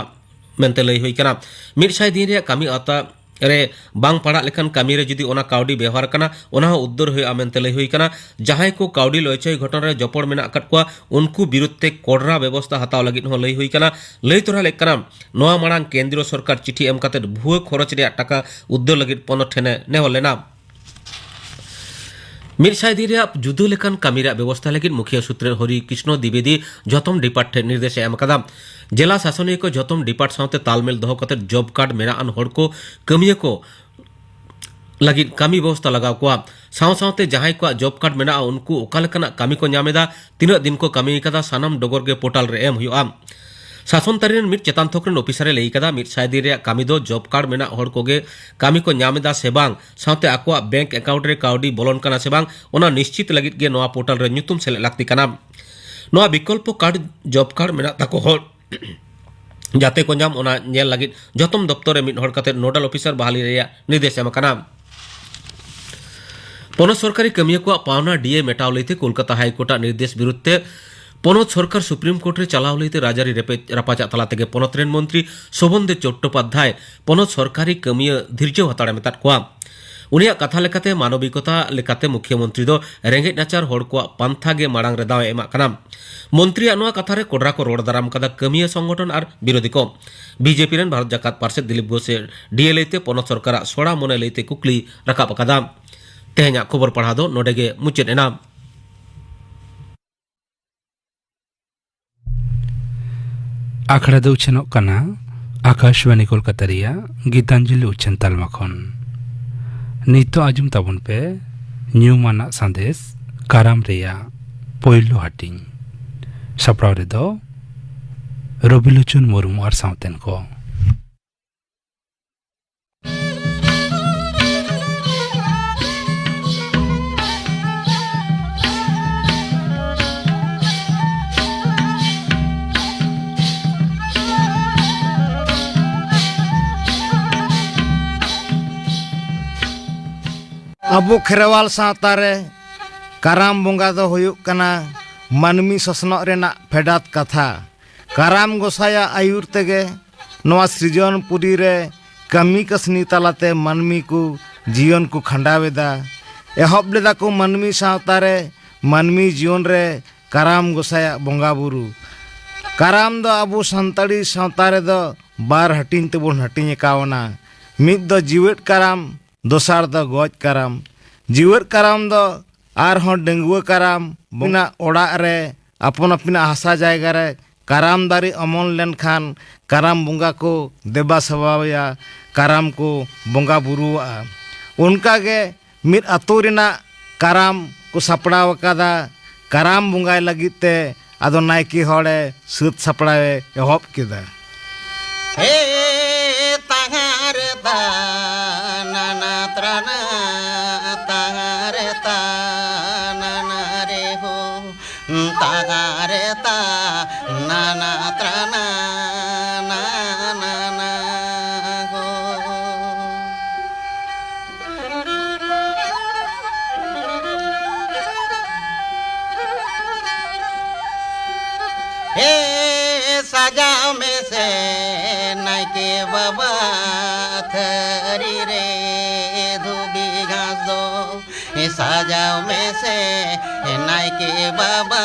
ᱢᱮᱱᱛᱮ ᱞᱟᱹᱭ ᱦᱩᱭ ᱠᱟᱱᱟ᱾ ᱢᱤᱫ ᱥᱟᱭ ᱫᱤᱱ ᱨᱮᱭᱟᱜ ᱠᱟᱹᱢᱤ ᱟᱣᱛᱟ ᱨᱮ ᱵᱟᱝ ᱯᱟᱲᱟᱜ ᱞᱮᱠᱷᱟᱱ ᱠᱟᱹᱢᱤ ᱨᱮ ᱡᱩᱫᱤ ᱚᱱᱟ ᱠᱟᱹᱣᱰᱤ ᱵᱮᱣᱦᱟᱨ ᱠᱟᱱᱟ, ᱚᱱᱟ ᱦᱚᱸ ᱩᱫᱽᱫᱷᱟᱹᱨ ᱦᱩᱭᱩᱜᱼᱟ ᱢᱮᱱᱛᱮ ᱞᱟᱹᱭ ᱦᱩᱭ ᱠᱟᱱᱟ᱾ ᱡᱟᱦᱟᱸᱭ ᱠᱚ ᱠᱟᱹᱣᱰᱤ ᱞᱚᱭᱪᱚᱭ ᱜᱷᱚᱴᱚᱱᱟ ᱨᱮ ᱡᱚᱯᱚᱲ ᱢᱮᱱᱟᱜ ᱟᱠᱟᱫ ᱠᱚᱣᱟ, ᱩᱱᱠᱩ ᱵᱤᱨᱩᱫᱷ ᱛᱮ ᱠᱚᱲᱨᱟ ᱵᱮᱵᱚᱥᱛᱷᱟ ᱦᱟᱛᱟᱣ ᱞᱟᱹᱜᱤᱫ ᱦᱚᱸ ᱞᱟᱹᱭ ᱦᱩᱭ ᱠᱟᱱᱟ᱾ ᱞᱟᱹᱭ ᱛᱚᱨᱟ ᱞᱮᱫ ᱠᱟᱱᱟ, ᱱᱚᱣᱟ ᱢᱟᱲᱟᱝ ᱠᱮᱱᱫᱨᱚ ᱥᱚᱨᱠᱟᱨ ᱪᱤᱴᱷᱤ ᱮᱢ ᱠᱟᱛᱮ ᱵᱷᱩᱣᱟᱹ ᱠᱷᱚᱨᱚᱪ ᱨᱮᱭᱟᱜ ᱴᱟᱠᱟ ᱩᱫᱽᱫᱷᱟᱹᱨ ᱞᱟᱹᱜᱤᱫ ᱯᱚᱱᱚᱛ ᱴᱷᱮᱱᱮ ᱱᱮᱦᱚᱨ ᱞᱮᱱᱟ᱾ ᱢᱤᱫ ᱥᱟᱭ ᱫᱤᱱ ᱨᱮᱭᱟᱜ ᱡᱩᱫᱟᱹ ᱞᱮᱠᱟᱱ ᱠᱟᱹᱢᱤ ᱨᱮᱭᱟᱜ ᱵᱮᱵᱚᱥᱛᱷᱟ ᱞᱟᱹᱜᱤᱫ ᱢᱩᱠᱷᱤᱭᱟᱹ ᱥᱩᱛᱨᱮᱫ ᱦᱚᱨᱤ ᱠᱨᱤᱥᱱᱚ ᱫᱤᱵᱮᱫᱤ ᱡᱷᱚᱛᱚᱢ ᱰᱤᱯᱟᱨᱴ ᱴᱷᱮᱱ ᱱᱤᱨᱫᱮᱥ ᱮ ᱮᱢ ᱟᱠᱟᱫᱟ᱾ ᱡᱮᱞᱟ ᱥᱟᱥᱚᱱᱤᱭᱟᱹ ᱠᱚ ᱡᱷᱚᱛᱚᱢ ᱰᱤᱯᱟᱨᱴ ᱥᱟᱶᱛᱮ ᱛᱟᱞᱢᱮᱞ ᱫᱚᱦᱚ ᱠᱟᱛᱮ ᱡᱚᱵ ᱠᱟᱨᱰ ᱢᱮᱱᱟᱜ ᱟᱱ ᱦᱚᱲ ᱠᱚ ᱠᱟᱹᱢᱤᱭᱟᱹ ᱠᱚ ᱞᱟᱹᱜᱤᱫ ᱠᱟᱹᱢᱤ ᱵᱮᱵᱚᱥᱛᱷᱟ ᱞᱟᱜᱟᱣ ᱠᱚᱣᱟ᱾ ᱥᱟᱶ ᱥᱟᱶᱛᱮ ᱡᱟᱦᱟᱸᱭ ᱠᱚᱣᱟᱜ ᱡᱚᱵ ᱠᱟᱨᱰ ᱢᱮᱱᱟᱜᱼᱟ, ᱩᱱᱠᱩ ᱚᱠᱟ ᱞᱮᱠᱟᱱᱟᱜ ᱠᱟᱹᱢᱤ ᱠᱚ ᱧᱟᱢ ᱮᱫᱟ, ᱛᱤᱱᱟᱹᱜ ᱫᱤᱱ ᱠᱚ ᱠᱟᱹᱢᱤ ᱟᱠᱟᱫᱟ, ᱥᱟᱱᱟᱢ ᱰᱚᱜᱚᱨ ᱜᱮ ᱯᱳᱨᱴᱟᱞ ᱨᱮ ᱮᱢ ᱦᱩᱭᱩᱜᱼᱟ᱾ ᱥᱟᱥᱚᱱ ᱛᱟᱹᱨᱤ ᱨᱮᱱ ᱢᱤᱫ ᱪᱮᱛᱟᱱ ᱛᱷᱚᱠ ᱨᱮᱱ ᱚᱯᱷᱤᱥᱟᱨ ᱮ ᱞᱟᱹᱭ ᱟᱠᱟᱫᱟ, ᱢᱤᱫ ᱥᱟᱭ ᱫᱤᱱ ᱨᱮᱭᱟᱜ ᱠᱟᱹᱢᱤ ᱫᱚ ᱡᱚᱵ ᱠᱟᱨᱰ ᱢᱮᱱᱟᱜ ᱦᱚᱲ ᱠᱚᱜᱮ ᱠᱟᱹᱢᱤ ᱠᱚ ᱧᱟᱢ ᱮᱫᱟ ᱥᱮ ᱵᱟᱝ, ᱥᱟᱶᱛᱮ ᱟᱠᱚᱣᱟᱜ ᱵᱮᱝᱠ ᱮᱠᱟᱣᱩᱱᱴ ᱨᱮ ᱠᱟᱹᱣᱰᱤ ᱵᱚᱞᱚᱱ ᱠᱟᱱᱟ ᱥᱮ ᱵᱟᱝ, ᱚᱱᱟ ᱱᱤᱥᱪᱤᱛ ᱞᱟᱹᱜᱤᱫ ᱜᱮ ᱱᱚᱣᱟ ᱯᱳᱨᱴᱟᱞ ᱨᱮ ᱧᱩᱛᱩᱢ ᱥᱮᱞᱮᱫ ᱞᱟᱹᱠᱛᱤ ᱠᱟᱱᱟ᱾ ᱱᱚᱣᱟ ᱵᱤᱠᱚᱞᱯᱚ ᱠᱟᱨᱰ ᱡᱚᱵ ᱠᱟᱨᱰ ᱢᱮᱱᱟᱜ ᱛᱟᱠᱚ ᱦᱚᱲ ᱡᱟᱛᱮ ᱠᱚ ᱧᱟᱢ, ᱚᱱᱟ ᱧᱮᱞ ᱞᱟᱹᱜᱤᱫ ᱡᱚᱛᱚᱢ ᱫᱚᱯᱛᱚᱨ ᱨᱮ ᱢᱤᱫ ᱦᱚᱲ ᱠᱟᱛᱮ ᱱᱳᱰᱟᱞ ᱚᱯᱷᱤᱥᱟᱨ ᱵᱟᱦᱟᱞᱤ ᱨᱮᱭᱟᱜ ᱱᱤᱨᱫᱮᱥ ᱮᱢ ᱟᱠᱟᱱᱟ᱾ ᱯᱚᱱᱚᱛ ᱥᱚᱨᱠᱟᱨᱤ ᱠᱟᱹᱢᱤᱭᱟᱹ ᱠᱚᱣᱟᱜ ᱯᱟᱣᱱᱟ ᱰᱤ ᱮ ᱢᱮᱴᱟᱣ ᱞᱟᱹᱭᱛᱮ ᱠᱳᱞᱠᱟᱛᱟ ᱦᱟᱭᱠᱳᱨᱴ ᱟᱜ ᱱᱤᱨᱫᱮᱥ ᱵᱤᱨᱩᱫᱷ ᱛᱮ ᱯᱚᱱᱚᱛ ᱥᱚᱨᱠᱟᱨ ᱥᱩᱯᱨᱤᱢ ᱠᱳᱨᱴ ᱨᱮ ᱪᱟᱞᱟᱣ ᱞᱟᱹᱭᱛᱮ ᱨᱟᱡᱽᱟᱹᱨᱤ ᱨᱮᱯᱮᱡ ᱨᱟᱯᱟᱪᱟᱜ ᱛᱟᱞᱟ ᱛᱮᱜᱮ ᱯᱚᱱᱚᱛ ᱨᱮᱱ ᱢᱚᱱᱛᱨᱤ ᱥᱳᱵᱷᱚᱱ ᱫᱮᱵ ᱪᱚᱴᱴᱳᱯᱟᱫᱽᱫᱷᱟᱭ ᱯᱚᱱᱚᱛ ᱥᱚᱨᱠᱟᱨᱤ ᱠᱟᱹᱢᱤᱭᱟᱹ ᱫᱷᱤᱨᱡᱟᱹᱣ ᱦᱟᱛᱟᱲ ᱮ ᱢᱮᱛᱟᱫ ᱠᱚᱣᱟ᱾ ᱩᱱᱤᱭᱟᱜ ᱠᱟᱛᱷᱟ ᱞᱮᱠᱟᱛᱮ, ᱢᱟᱱᱚᱵᱤᱠᱚᱛᱟ ᱞᱮᱠᱟᱛᱮ ᱢᱩᱠᱷᱭᱟᱹ ᱢᱚᱱᱛᱨᱤ ᱫᱚ ᱨᱮᱸᱜᱮᱡ ᱱᱟᱪᱟᱨ ᱦᱚᱲ ᱠᱚᱣᱟᱜ ᱯᱟᱱᱛᱷᱟ ᱜᱮ ᱢᱟᱲᱟᱝ ᱨᱮ ᱫᱟᱣ ᱮ ᱮᱢᱟᱜ ᱠᱟᱱᱟ᱾ ᱢᱚᱱᱛᱨᱤᱭᱟᱜ ᱱᱚᱣᱟ ᱠᱟᱛᱷᱟ ᱨᱮ ᱠᱚᱰᱨᱟ ᱠᱚ ᱨᱚᱲ ᱫᱟᱨᱟᱢ ᱠᱟᱫᱟ ᱠᱟᱹᱢᱤᱭᱟᱹ ᱥᱚᱝᱜᱚᱴᱷᱚᱱ ᱟᱨ ᱵᱤᱨᱳᱫᱷᱤ ᱠᱚ᱾ ᱵᱤᱡᱮᱯᱤ ᱨᱮᱱ ᱵᱷᱟᱨᱚᱛ ᱡᱟᱠᱟᱛ ᱯᱟᱨᱥᱮᱛ ᱫᱤᱞᱤᱯ ᱜᱷᱳᱥ ᱮ ᱰᱤ ᱮ ᱞᱟᱹᱭᱛᱮ ᱯᱚᱱᱚᱛ ᱥᱚᱨᱠᱟᱨᱟᱜ ᱥᱚᱲᱟ ᱢᱚᱱᱮ ᱞᱟᱹᱭᱛᱮ ᱠᱩᱠᱞᱤ ᱨᱟᱠᱟᱵ ᱟᱠᱟᱫᱟ᱾ ᱛᱮᱦᱮᱧᱟᱜ ᱠᱷᱚᱵᱚᱨ ᱯᱟᱲᱦᱟᱣ ᱫᱚ ᱱᱚᱰᱮ ᱜᱮ ᱢᱩᱪᱟᱹᱫ ᱮᱱᱟ᱾ ᱟᱠᱷᱲᱟ ᱫᱚ ᱩᱪᱷᱟᱹᱱᱚᱜ ᱠᱟᱱᱟ ᱟᱠᱟᱥᱵᱟᱱᱤ ᱠᱳᱞᱠᱟᱛᱟ ᱨᱮᱭᱟᱜ ᱜᱤᱛᱟᱧᱡᱚᱞᱤ ᱩᱪᱷᱟᱹᱱ ᱛᱟᱞᱢᱟ ᱠᱷᱚᱱ᱾ ᱱᱤᱛᱚᱜ ᱟᱸᱡᱚᱢ ᱛᱟᱵᱚᱱ ᱯᱮ ᱧᱩᱢᱟᱱᱟᱜ ᱥᱟᱸᱫᱮᱥ ᱠᱟᱨᱟᱢ ᱨᱮᱭᱟᱜ ᱯᱳᱭᱞᱳ ᱦᱟᱹᱴᱤᱧ᱾ ᱥᱟᱯᱲᱟᱣ ᱨᱮᱫᱚ ᱨᱚᱵᱤᱞᱳᱪᱚᱱ ᱢᱩᱨᱢᱩ ᱟᱨ ᱥᱟᱶᱛᱮᱱ ᱠᱚ᱾ ᱟᱵᱚ ᱠᱷᱮᱨᱣᱟᱞ ᱥᱟᱶᱛᱟ ᱨᱮ ᱠᱟᱨᱟᱢ ᱵᱚᱸᱜᱟ ᱫᱚ ᱦᱩᱭᱩᱜ ᱠᱟᱱᱟ ᱢᱟᱹᱱᱢᱤ ᱥᱚᱥᱱᱚᱜ ᱨᱮᱱᱟᱜ ᱯᱷᱮᱰᱟᱛ ᱠᱟᱛᱷᱟ᱾ ᱠᱟᱨᱟᱢ ᱜᱚᱸᱥᱟᱭᱟᱜ ᱟᱹᱭᱩᱨ ᱛᱮᱜᱮ ᱱᱚᱣᱟ ᱥᱤᱨᱡᱚᱱ ᱯᱩᱨᱤ ᱨᱮ ᱠᱟᱹᱢᱤ ᱠᱟᱹᱥᱱᱤ ᱛᱟᱞᱟᱛᱮ ᱢᱟᱹᱱᱢᱤ ᱠᱚ ᱡᱤᱭᱚᱱ ᱠᱚ ᱠᱷᱟᱸᱰᱟᱣ ᱮᱫᱟ᱾ ᱮᱦᱚᱵ ᱞᱮᱫᱟ ᱠᱚ ᱢᱟᱹᱱᱢᱤ ᱥᱟᱶᱛᱟ ᱨᱮ, ᱢᱟᱹᱱᱢᱤ ᱡᱤᱭᱚᱱ ᱨᱮ ᱠᱟᱨᱟᱢ ᱜᱚᱸᱥᱟᱭᱟᱜ ᱵᱚᱸᱜᱟ ᱵᱩᱨᱩ᱾ ᱠᱟᱨᱟᱢ ᱫᱚ ᱟᱵᱚ ᱥᱟᱱᱛᱟᱲᱤ ᱥᱟᱶᱛᱟ ᱨᱮᱫᱚ ᱵᱟᱨ ᱦᱟᱹᱴᱤᱧ ᱛᱮᱵᱚᱱ ᱦᱟᱹᱴᱤᱧ ᱟᱠᱟᱣᱱᱟ᱾ ᱢᱤᱫ ᱫᱚ ᱡᱤᱣᱮᱫ ᱠᱟᱨᱟᱢ, ᱫᱚᱥᱟᱨ ᱫᱚ ᱜᱚᱡ ᱠᱟᱨᱟᱢ᱾ ᱡᱤᱣᱮᱫ ᱠᱟᱨᱟᱢ ᱫᱚ ᱟᱨᱦᱚᱸ ᱰᱟᱺᱜᱩᱣᱟᱹ ᱠᱟᱨᱟᱢ, ᱵᱚᱸᱜᱟ ᱚᱲᱟᱜ ᱨᱮ ᱟᱯᱚᱱ ᱟᱹᱯᱤᱱᱟᱜ ᱦᱟᱥᱟ ᱡᱟᱭᱜᱟ ᱨᱮ ᱠᱟᱨᱟᱢ ᱫᱟᱨᱮ ᱚᱢᱚᱱ ᱞᱮᱱᱠᱷᱟᱱ ᱠᱟᱨᱟᱢ ᱵᱚᱸᱜᱟ ᱠᱚ ᱫᱮᱵᱟ ᱥᱮᱵᱟᱣᱟᱭᱟ, ᱠᱟᱨᱟᱢ ᱠᱚ ᱵᱚᱸᱜᱟ ᱵᱩᱨᱩᱣᱟᱜᱼᱟ᱾ ᱚᱱᱠᱟᱜᱮ ᱢᱤᱫ ᱟᱹᱛᱩ ᱨᱮᱱᱟᱜ ᱠᱟᱨᱟᱢ ᱠᱚ ᱥᱟᱯᱲᱟᱣ ᱟᱠᱟᱫᱟ᱾ ᱠᱟᱨᱟᱢ ᱵᱚᱸᱜᱟᱭ ᱞᱟᱹᱜᱤᱫ ᱛᱮ ᱟᱫᱚ ᱱᱟᱭᱠᱮ ᱦᱚᱲᱮ ᱥᱟᱹᱛ ᱥᱟᱯᱲᱟᱣ ᱮ ᱮᱦᱚᱵ ᱠᱮᱫᱟ᱾ ᱦᱮ ᱛᱟᱦᱟᱨᱮ ᱛᱟ ᱱᱟᱱᱟ ᱛᱨᱟᱱᱟ, ᱛᱟᱦᱟᱨᱮ ᱛᱟ ᱱᱟᱱᱟ ᱨᱮ ᱦᱳ, ᱛᱟᱦᱟᱨᱮ ᱛᱟ ᱱᱟᱱᱟ ᱛᱨᱟᱱᱟ, ᱱᱟᱱᱟ ᱦᱳ᱾ ᱦᱮ ᱥᱟᱡᱟᱣ ᱢᱮᱥᱮ ᱱᱟᱭᱠᱮ ᱵᱟᱵᱟ ᱛᱷᱟᱹᱨᱤ ᱨᱮ ᱫᱷᱩᱵᱤ ᱡᱟᱣ ᱢᱮᱥᱮ ᱱᱟᱭᱠᱮ ᱵᱟᱵᱟ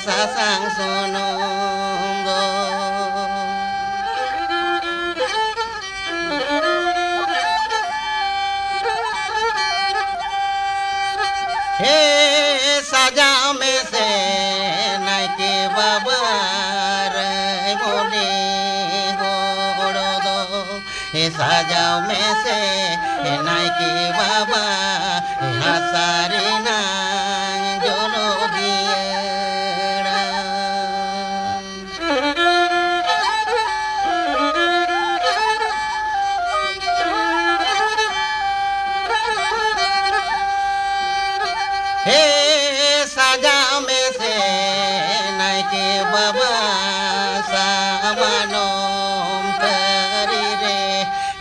ᱥᱟᱥᱟᱝ ᱥᱩᱱᱩᱢ ᱫᱚ᱾ ᱦᱮ ᱥᱟᱡᱟᱣ ᱢᱮᱥᱮ ᱱᱟᱭᱠᱮ ᱵᱟᱵᱟ ᱨᱟᱭᱢᱚᱱᱤ ᱦᱚᱲ ᱫᱚ᱾ ᱦᱮ ᱥᱟᱡᱟᱣ ᱢᱮᱥᱮ ᱱᱟᱭᱠᱮ ᱵᱟᱵᱟ ᱦᱟᱥᱟ ᱨᱮᱱᱟᱝ ᱡᱚᱱᱚᱜ ᱫᱤᱭᱟᱹᱲᱟ᱾ ᱦᱮ ᱥᱟᱡᱟᱣ ᱢᱮᱥᱮ ᱱᱟᱭᱠᱮ ᱵᱟᱵᱟ ᱥᱟᱢᱟᱱᱚᱢ ᱛᱷᱟᱹᱨᱤ ᱨᱮ,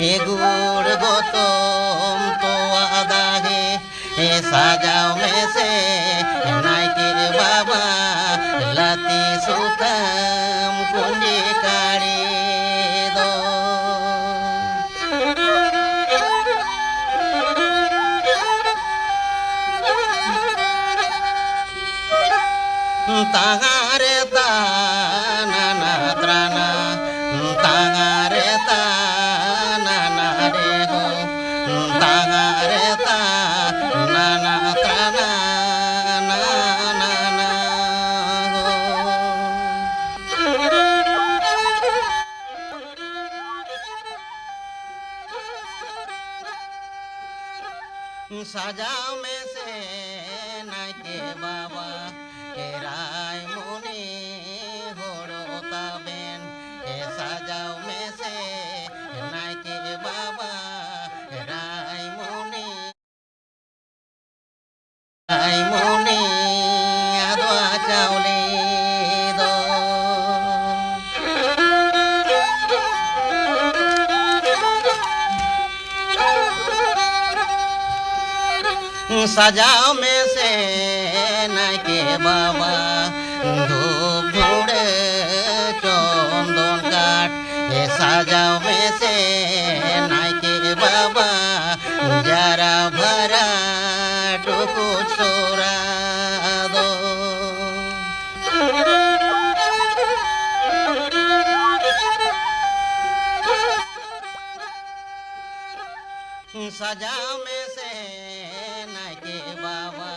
ᱦᱮ ᱜᱩᱲ ᱜᱚᱛᱚᱢ ᱛᱚᱣᱟ ᱫᱟᱦᱮ, ᱦᱮ ᱥᱟᱡᱟᱣ ᱢᱮᱥᱮ ᱱᱟᱭᱠᱮ ᱵᱟᱵᱟ ᱞᱟᱹᱛᱤ ᱥᱩᱛᱟᱹᱢ ᱠᱩᱸᱰᱤ ᱠᱟᱲᱤ ᱫᱚ᱾ ᱛᱟᱦᱟᱸ ᱨᱮ ᱛᱟᱱᱟᱱᱟ ᱛᱨᱟᱱᱟ, ᱛᱟᱦᱟᱸ ᱨᱮ ᱛᱟᱱᱟᱱᱟ ᱨᱮ ᱦᱚᱸ, ᱛᱟᱦᱟᱸ ᱨᱮ ᱛᱟᱱᱟᱱᱟ ᱛᱨᱟᱱᱟ ᱱᱟᱱᱟ ᱦᱚᱸ᱾ ᱥᱟᱡᱟᱣ ᱢᱮᱥᱮ ᱱᱟᱭᱠᱮ ᱵᱟᱵᱟ, ᱮ ᱨᱟᱭᱢᱚᱱᱤ ᱦᱚᱲ ᱛᱟᱵᱮᱱ, ᱮ ᱥᱟᱡᱟᱣ ᱢᱮᱥᱮ ᱱᱟᱭᱠᱮ ᱵᱟᱵᱟ, ᱮ ᱨᱟᱭᱢᱚᱱᱤ᱾ ᱟᱭ ᱢᱚᱱᱮ ᱟᱫᱚ ᱪᱟᱣᱞᱮ ᱫᱚ᱾ ᱥᱟᱡᱟᱣ ᱢᱮᱥᱮ ᱱᱟᱭᱠᱮ ᱵᱟᱵᱟ, ᱫᱷᱩᱯ ᱫᱷᱩᱲᱟᱹ ᱪᱚᱱᱫᱚᱱ ᱠᱟᱴ, ᱮ ᱥᱟᱡᱟᱣ ᱢᱮᱥᱮ ᱱᱟᱭᱠᱮ ᱵᱟᱵᱟ, ᱡᱟᱨᱟ ᱵᱷᱟᱨᱟ ᱴᱩᱠ ᱥᱟᱡᱟᱣ ᱢᱮᱥᱮ ᱱᱟᱭᱠᱮ ᱵᱟᱵᱟ,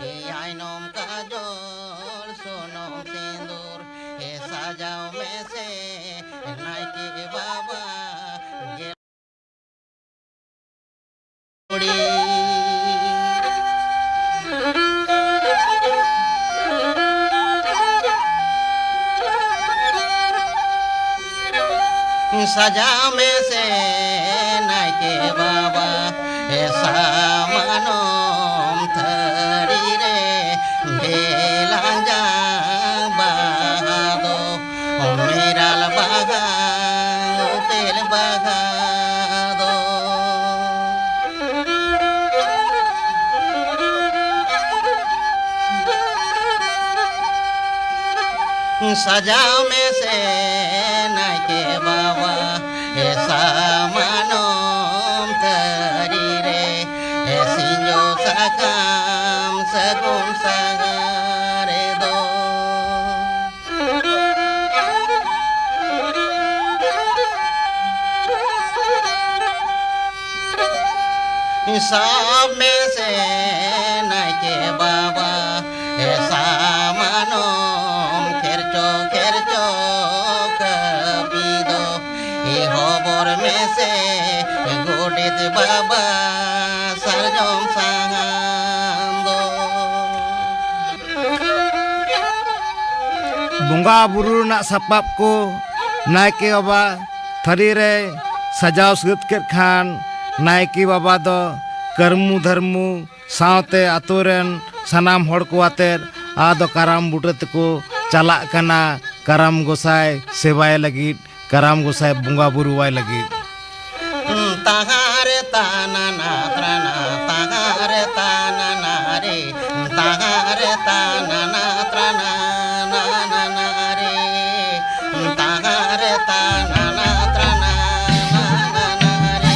ᱮ ᱟᱭᱱᱚᱢ ᱠᱟᱡᱚᱞ ᱥᱩᱱᱩᱢ ᱥᱤᱸᱫᱩᱨ, ᱮ ᱥᱟᱡᱟᱣ ᱢᱮᱥᱮ ᱱᱟᱭᱠᱮ ᱵᱟᱵᱟ, ᱜᱮᱞ ᱠᱩᱲᱤ᱾ ᱥᱟᱡᱟᱣ ᱢᱮᱥᱮ ᱱᱟᱭᱠᱮ ᱵᱟᱵᱟ, ᱮ ᱥᱟᱢᱟᱱᱚᱢ ᱛᱷᱟᱹᱨᱤ ᱨᱮ ᱵᱮᱞᱟᱝ ᱡᱟᱝ ᱵᱟᱦᱟ ᱫᱚ, ᱢᱮᱨᱟᱞ ᱵᱟᱦᱟ, ᱩᱯᱮᱞ ᱵᱟᱦᱟ ᱫᱚ᱾ ᱥᱟᱡᱟᱣ ᱢᱮᱥᱮ ᱱᱟᱭᱠᱮ ᱵᱟᱵᱟ, ᱮ ᱥᱟᱢᱟᱱᱚᱢ ᱛᱷᱟᱹᱨᱤ ᱨᱮ, ᱮ ᱥᱤᱸᱡᱚ ᱥᱟᱠᱟᱢ ᱥᱟᱹᱜᱩᱱ ᱥᱟᱦᱟᱨᱮ ᱫᱚ᱾ ᱥᱟᱵ ᱢᱮᱥᱮ ᱱᱟᱭᱠᱮ ᱵᱟᱵᱟ, ᱮ ᱥᱟᱢᱟᱱᱚᱢ ᱠᱷᱮᱨᱪᱚ ᱠᱷᱮᱨᱪᱚ ᱠᱟᱹᱯᱤ ᱫᱚ, ᱮ ᱦᱚᱵᱚᱨ ᱢᱮᱥᱮ ᱜᱚᱰᱮᱛ ᱵᱟᱵᱟ ᱥᱟᱨᱡᱚᱢ ᱥᱟᱦᱟᱱ ᱫᱚ᱾ ᱵᱚᱸᱜᱟ ᱵᱩᱨᱩ ᱨᱮᱱᱟᱜ ᱥᱟᱯᱟᱵ ᱠᱚ ᱱᱟᱭᱠᱮ ᱵᱟᱵᱟ ᱛᱷᱟᱹᱨᱤ ᱨᱮ ᱥᱟᱡᱟᱣ ᱥᱟᱹᱛ ᱠᱮᱫ ᱠᱷᱟᱱ, ᱱᱟᱭᱠᱮ ᱵᱟᱵᱟ ᱫᱚ ᱠᱟᱹᱨᱢᱩ ᱫᱷᱟᱹᱨᱢᱩ ᱥᱟᱶᱛᱮ ᱟᱛᱳ ᱨᱮᱱ ᱥᱟᱱᱟᱢ ᱦᱚᱲ ᱠᱚ ᱟᱛᱮᱫ ᱟᱫᱚ ᱠᱟᱨᱟᱢ ᱵᱩᱴᱟᱹ ᱛᱮᱠᱚ ᱪᱟᱞᱟᱜ ᱠᱟᱱᱟ ᱠᱟᱨᱟᱢ ᱜᱚᱸᱥᱟᱭ ᱥᱮᱵᱟᱭ ᱞᱟᱹᱜᱤᱫ, ᱠᱟᱨᱟᱢ ᱜᱚᱸᱥᱟᱭ ᱵᱚᱸᱜᱟ ᱵᱩᱨᱩᱣᱟᱭ ᱞᱟᱹᱜᱤᱫ᱾ ᱛᱟᱦᱟᱨᱮ ᱛᱟᱱᱟᱱᱟ ᱛᱨᱟᱱᱟ, ᱛᱟᱦᱟᱨᱮ ᱛᱟᱱᱟᱱᱟ ᱨᱮ, ᱛᱟᱦᱟᱨᱮ ᱛᱟᱱᱟᱱᱟ ᱛᱨᱟᱱᱟ, ᱱᱟᱱᱟ ᱨᱮ, ᱛᱟᱦᱟᱨᱮ ᱛᱟᱱᱟᱱᱟ ᱛᱨᱟᱱᱟ, ᱱᱟᱱᱟ ᱨᱮ᱾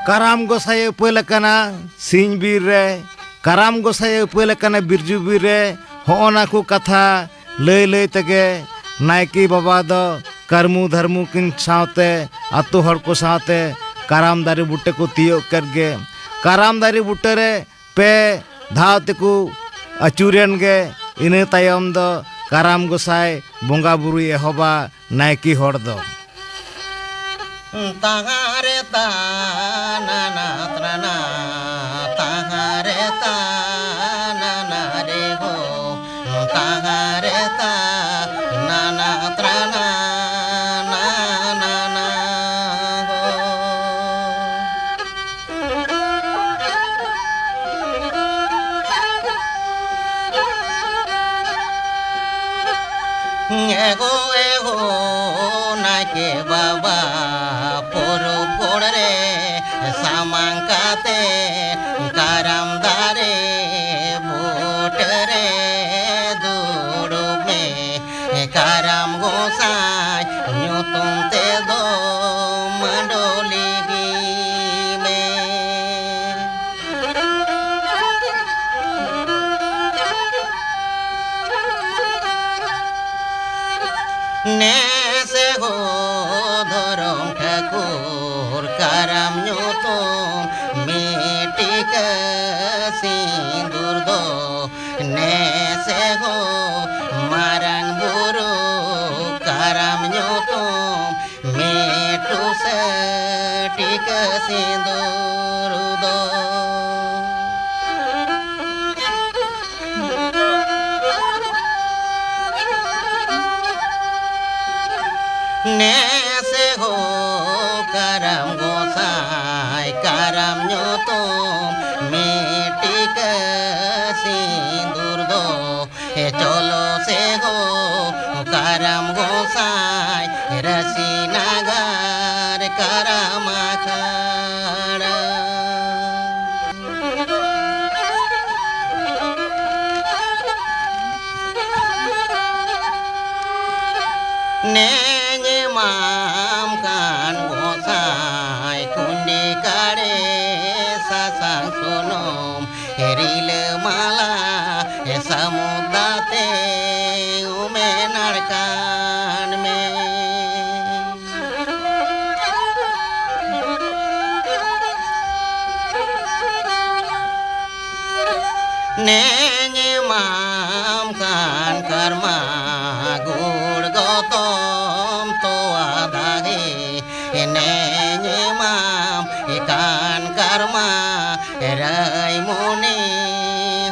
ᱠᱟᱨᱟᱢ ᱜᱚᱸᱥᱟᱭ ᱮ ᱩᱯᱟᱹᱞ ᱟᱠᱟᱱᱟ ᱥᱤᱧ ᱵᱤᱨ ᱨᱮ, ᱠᱟᱨᱟᱢ ᱜᱚᱸᱥᱟᱭ ᱮ ᱩᱯᱟᱹᱞ ᱟᱠᱟᱱᱟ ᱵᱤᱨᱡᱩ ᱵᱤᱨ ᱨᱮ᱾ ᱦᱚᱸᱜᱼᱚ ᱱᱟ ᱠᱚ ᱠᱟᱛᱷᱟ ᱞᱟᱹᱭ ᱞᱟᱹᱭ ᱛᱮᱜᱮ ᱱᱟᱭᱠᱮ ᱵᱟᱵᱟ ᱫᱚ ᱠᱟᱹᱨᱢᱩ ᱫᱷᱟᱨᱢᱩ ᱠᱤᱱ ᱥᱟᱶᱛᱮ, ᱟᱛᱳ ᱦᱚᱲ ᱠᱚ ᱥᱟᱶᱛᱮ ᱠᱟᱨᱟᱢ ᱫᱟᱨᱮ ᱵᱩᱴᱟᱹ ᱠᱚ ᱛᱤᱭᱳᱜ ᱠᱮᱫ ᱜᱮ᱾ ᱠᱟᱨᱟᱢ ᱫᱟᱨᱮ ᱵᱩᱴᱟᱹ ᱨᱮ ᱯᱮ ᱫᱷᱟᱣ ᱛᱮᱠᱚ ᱟᱹᱪᱩᱨᱮᱱ ᱜᱮ᱾ ᱤᱱᱟᱹ ᱛᱟᱭᱚᱢ ᱫᱚ ᱠᱟᱨᱟᱢ ᱜᱚᱸᱥᱟᱭ ᱵᱚᱸᱜᱟ ᱵᱩᱨᱩᱭ ᱮᱦᱚᱵᱟ ᱱᱟᱭᱠᱮ ᱦᱚᱲ ᱫᱚ᱾ ᱛᱟᱦᱟᱨᱮ ᱛᱟᱱᱟᱱᱟ ᱛᱨᱟᱱᱟ, ᱛᱟᱦᱟᱨᱮ ᱛᱟᱱᱟᱱᱟ ᱨᱮ ᱦᱳ, ᱛᱟᱦᱟᱨᱮ ᱛᱟᱱᱟᱱᱟ ᱛᱨᱟᱱᱟ, ᱱᱟᱱᱟ ᱦᱳ᱾ ᱮᱜᱳ ᱮᱜᱳ ᱱᱟᱭᱠᱮ ᱵᱟᱵᱟ, ᱯᱚᱨᱚᱵᱽ ᱜᱚᱲ ᱨᱮ ᱥᱟᱢᱟᱝ ᱠᱟᱛᱮ, ᱠᱟᱨᱟᱢ ᱫᱟᱨᱮ ᱵᱩᱴᱟᱹ ᱨᱮ ᱫᱩᱲᱩᱵ ᱢᱮ᱾ ᱠᱟᱨᱟᱢ ᱜᱚᱸᱥᱟᱭ ᱧᱩᱛᱩᱢ ᱛᱮᱫᱚ ᱢᱟᱰᱚᱞᱤ ᱢᱮ᱾ ᱱᱮᱥᱮ ᱦᱳ ᱫᱷᱚᱨᱚᱢ ᱴᱷᱟᱹᱠᱩᱨ, ᱠᱟᱨᱟᱢ ᱧᱩᱛᱩᱢ ᱢᱤᱫ ᱴᱤᱠᱟᱹ ᱥᱤᱸᱫᱩᱨ ᱫᱚ᱾ ᱱᱮᱥᱮ ᱦᱳ ᱢᱟᱨᱟᱝ ᱵᱩᱨᱩ, ᱠᱟᱨᱟᱢ ᱧᱩᱛᱩᱢ ᱢᱤᱫ ᱴᱩᱥᱟᱹ ᱴᱤᱠᱟᱹ ᱥᱤᱸᱫᱩᱨ ᱫᱚ᱾ ᱱᱮᱥᱮ ᱦᱳ ᱠᱟᱨᱟᱢ ᱜᱚᱸᱥᱟᱭ, ᱠᱟᱨᱟᱢ ᱧᱩᱛᱩᱢ ᱢᱤᱫ ᱴᱤᱠᱟᱹ ᱥᱤᱸᱫᱩᱨ ᱫᱚ᱾ ᱮ ᱪᱚᱞᱚ ᱥᱮ ᱦᱳ ᱠᱟᱨᱟᱢ ᱜᱚᱸᱥᱟᱭ, ᱨᱟᱹᱥᱤ ᱱᱟᱜᱟᱨ ᱠᱟᱨᱟᱢ ᱟᱠᱷᱲᱟ᱾ ᱱᱮᱧ ᱮᱢᱟᱢ ᱠᱟᱱ ᱜᱚᱸᱥᱟᱭ ᱠᱩᱸᱰᱤ ᱠᱟᱲᱮ ᱨᱤᱞᱟᱹᱢᱟᱞᱟ ᱥᱟᱹᱢᱩᱫ ᱫᱟᱜ ᱛᱮ ᱩᱢᱮ ᱱᱟᱲᱠᱟᱱ ᱢᱮ᱾ ᱱᱮᱧ ᱮᱢᱟᱢ ᱠᱟᱱ ᱠᱟᱨᱢᱟ ᱜᱩᱲ ᱜᱚᱛᱚᱢ ᱛᱚᱣᱟ ᱫᱟᱜᱮ, ᱱᱮᱧ ᱮᱢᱟᱢ ᱠᱟᱱ ᱠᱟᱨᱢᱟ ᱨᱟᱹᱭᱢᱩᱱᱤ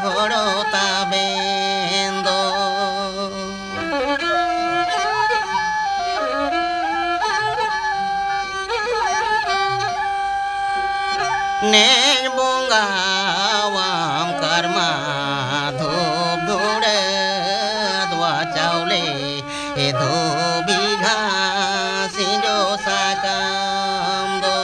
ᱦᱳᱲᱳ ᱛᱟᱵᱮᱱ ᱫᱚ᱾ ᱱᱮᱧ ᱵᱚᱸᱜᱟᱣᱟᱢ ᱠᱟᱨᱢᱟ ᱫᱷᱩᱯ ᱫᱷᱩᱲᱟᱹ ᱟᱫᱽᱣᱟ ᱪᱟᱣᱞᱮ ᱫᱷᱩᱵᱤ ᱜᱷᱟᱥ ᱥᱤᱸᱡᱚ ᱥᱟᱠᱟᱢ ᱫᱚ᱾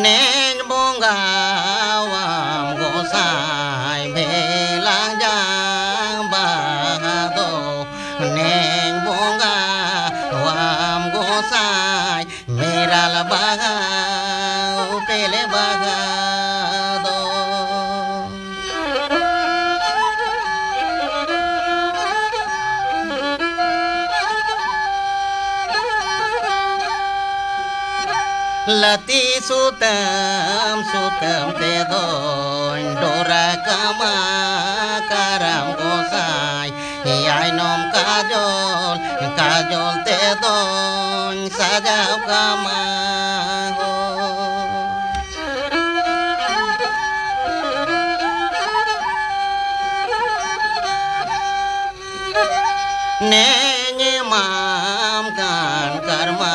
ᱱᱮᱧ ᱵᱚᱸᱜᱟᱣᱟᱢ ᱜᱚᱸᱥᱟᱭ ᱵᱷᱮᱞᱟᱝ ᱡᱟᱝ ᱵᱟᱦᱟ ᱫᱚ᱾ ᱱᱮᱧ ᱵᱚᱸᱜᱟᱣᱟᱢ ᱜᱚᱸᱥᱟᱭ ᱢᱮᱨᱟᱞ ᱵᱟᱦᱟ ᱩᱯᱮᱞ ᱵᱟᱦᱟ ᱫᱚ᱾ ᱞᱟᱹᱛᱤ ᱥᱩᱛᱟᱹᱢ ᱥᱩᱛᱟᱹᱢ ᱛᱮᱫᱚᱧ ᱰᱚᱨᱟ ᱠᱟᱢᱟ ᱠᱟᱨᱟᱢ ᱜᱚᱸᱥᱟᱭ, ᱟᱭᱱᱚᱢ ᱠᱟᱡᱚᱞ ᱠᱟᱡᱚᱞ ᱛᱮᱫᱚᱧ ᱥᱟᱡᱟᱣ ᱠᱟᱢᱟ ᱦᱳ᱾ ᱱᱮᱧ ᱮᱢᱟᱢ ᱠᱟᱱ ᱠᱟᱨᱢᱟ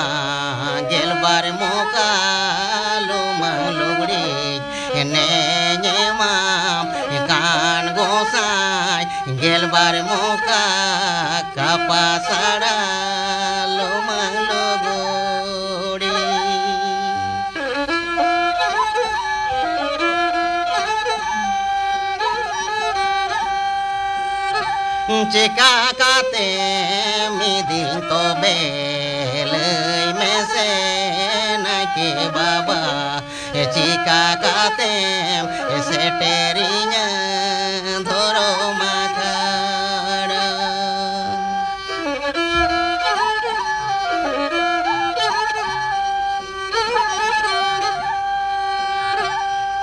ᱜᱮᱞᱵᱟᱨ ᱢᱚᱠᱟ ᱞᱩᱢᱟᱹᱝ ᱞᱩᱜᱽᱲᱤ, ᱱᱮᱧ ᱮᱢᱟᱢ ᱠᱟᱱ ᱜᱚᱸᱥᱟᱭ ᱜᱮᱞᱵᱟᱨ ᱢᱚᱠᱟ ᱠᱟᱯᱟ ᱥᱟᱲᱟ ᱞᱩᱢᱟᱹᱝ ᱞᱩᱜᱽᱲᱤ᱾ ᱪᱮᱠᱟ ᱠᱟᱛᱮᱢ ᱤᱫᱤᱧ ᱛᱚᱵᱮ ᱞᱟᱹᱭ ᱢᱮᱥᱮ ᱱᱟᱭᱠᱮ ᱵᱟᱵᱟ, ᱪᱤᱠᱟ ᱠᱟᱛᱮᱢ ᱥᱮᱴᱮᱨᱤᱧᱟ ᱫᱷᱚᱨᱚᱢ ᱟᱠᱷᱲᱟ?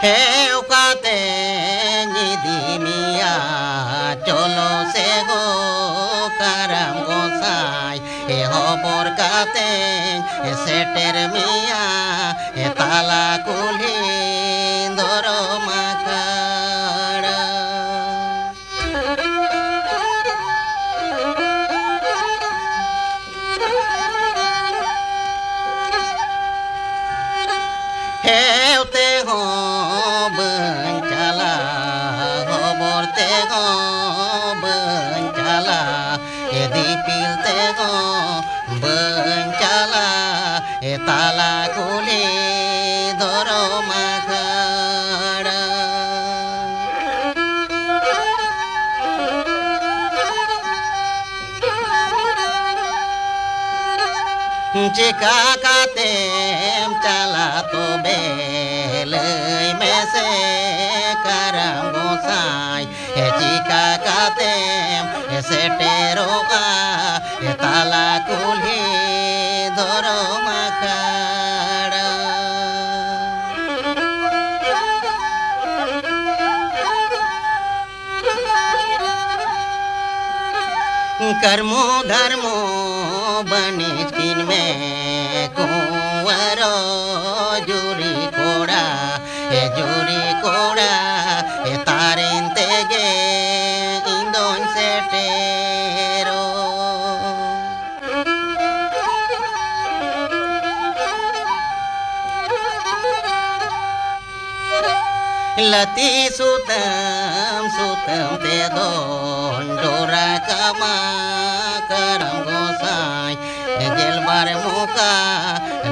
ᱦᱮᱸ, ᱚᱠᱟᱛᱮᱧ ᱤᱫᱤ ᱢᱮᱭᱟ? ᱪᱚᱞᱚ ᱥᱮ ᱜᱚ ᱠᱟᱨᱟᱢ ᱜᱚᱸᱥᱟᱭ, ᱮ ᱦᱚᱵᱚᱨ ᱠᱟᱛᱮᱧ ᱥᱮᱴᱮᱨ ᱢᱮᱭᱟ, ᱮ ᱛᱟᱞᱟ ᱠᱩᱞᱦᱤ ᱫᱷᱚᱨᱚᱢ ᱟᱠᱷᱲᱟ᱾ ᱦᱮᱣ ᱛᱮᱦᱚᱸ ᱵᱟᱹᱧ ᱪᱟᱞᱟᱜ, ᱦᱚᱵᱚᱨ ᱛᱮᱦᱚᱸ ᱵᱟᱹᱧ ᱪᱟᱞᱟᱜ, ᱮ ᱫᱤᱯᱤᱞ ᱛᱮᱦᱚᱸ ᱵᱟᱹᱧ ᱪᱟᱞᱟᱜ, ᱮ ᱛᱟᱞᱟ ᱠᱩᱞᱦᱤ ᱫᱷᱚᱨᱚᱢ ᱟᱠᱷᱲᱟ᱾ ᱪᱮᱠᱟ ᱠᱟᱛᱮᱢ ᱪᱟᱞᱟᱜ ᱛᱚᱵᱮ ᱞᱟᱹᱭ ᱢᱮᱥᱮ ᱠᱟᱨᱟᱢ ᱜᱚᱸᱥᱟᱭ, ᱪᱮᱠᱟ ᱠᱟᱛᱮᱢ ᱥᱮᱴᱮᱨᱚᱜᱼᱟ ᱛᱟᱞᱟ ᱠᱩᱞᱦᱤ ᱫᱷᱚᱨᱚᱢ ᱟᱠᱷᱲᱟ? ᱠᱟᱨᱢᱚ ᱫᱷᱟᱨᱢᱚ ᱵᱟᱹᱱᱤᱡ ᱠᱤᱱ ᱢᱮ ᱠᱩᱸᱣᱟᱨᱚ, ᱡᱩᱨᱤ ᱠᱚᱲᱟ, ᱮ ᱡᱩᱨᱤ ᱠᱚᱲᱟ, ᱮ ᱛᱟᱨᱮᱱ ᱛᱮᱜᱮ ᱤᱧ ᱫᱚᱧ ᱥᱮᱴᱮᱨᱚᱜ᱾ ᱞᱟᱹᱛᱤ ᱥᱩᱛᱟᱹᱢ ᱥᱩᱛᱟᱹᱢ ᱛᱮᱫᱚᱧ ᱰᱚᱨᱟ ᱠᱟᱢᱟ ᱠᱟᱨᱟᱢ ᱜᱚᱸᱥᱟᱭ, ᱜᱮᱞᱵᱟᱨ ᱢᱚᱠᱟ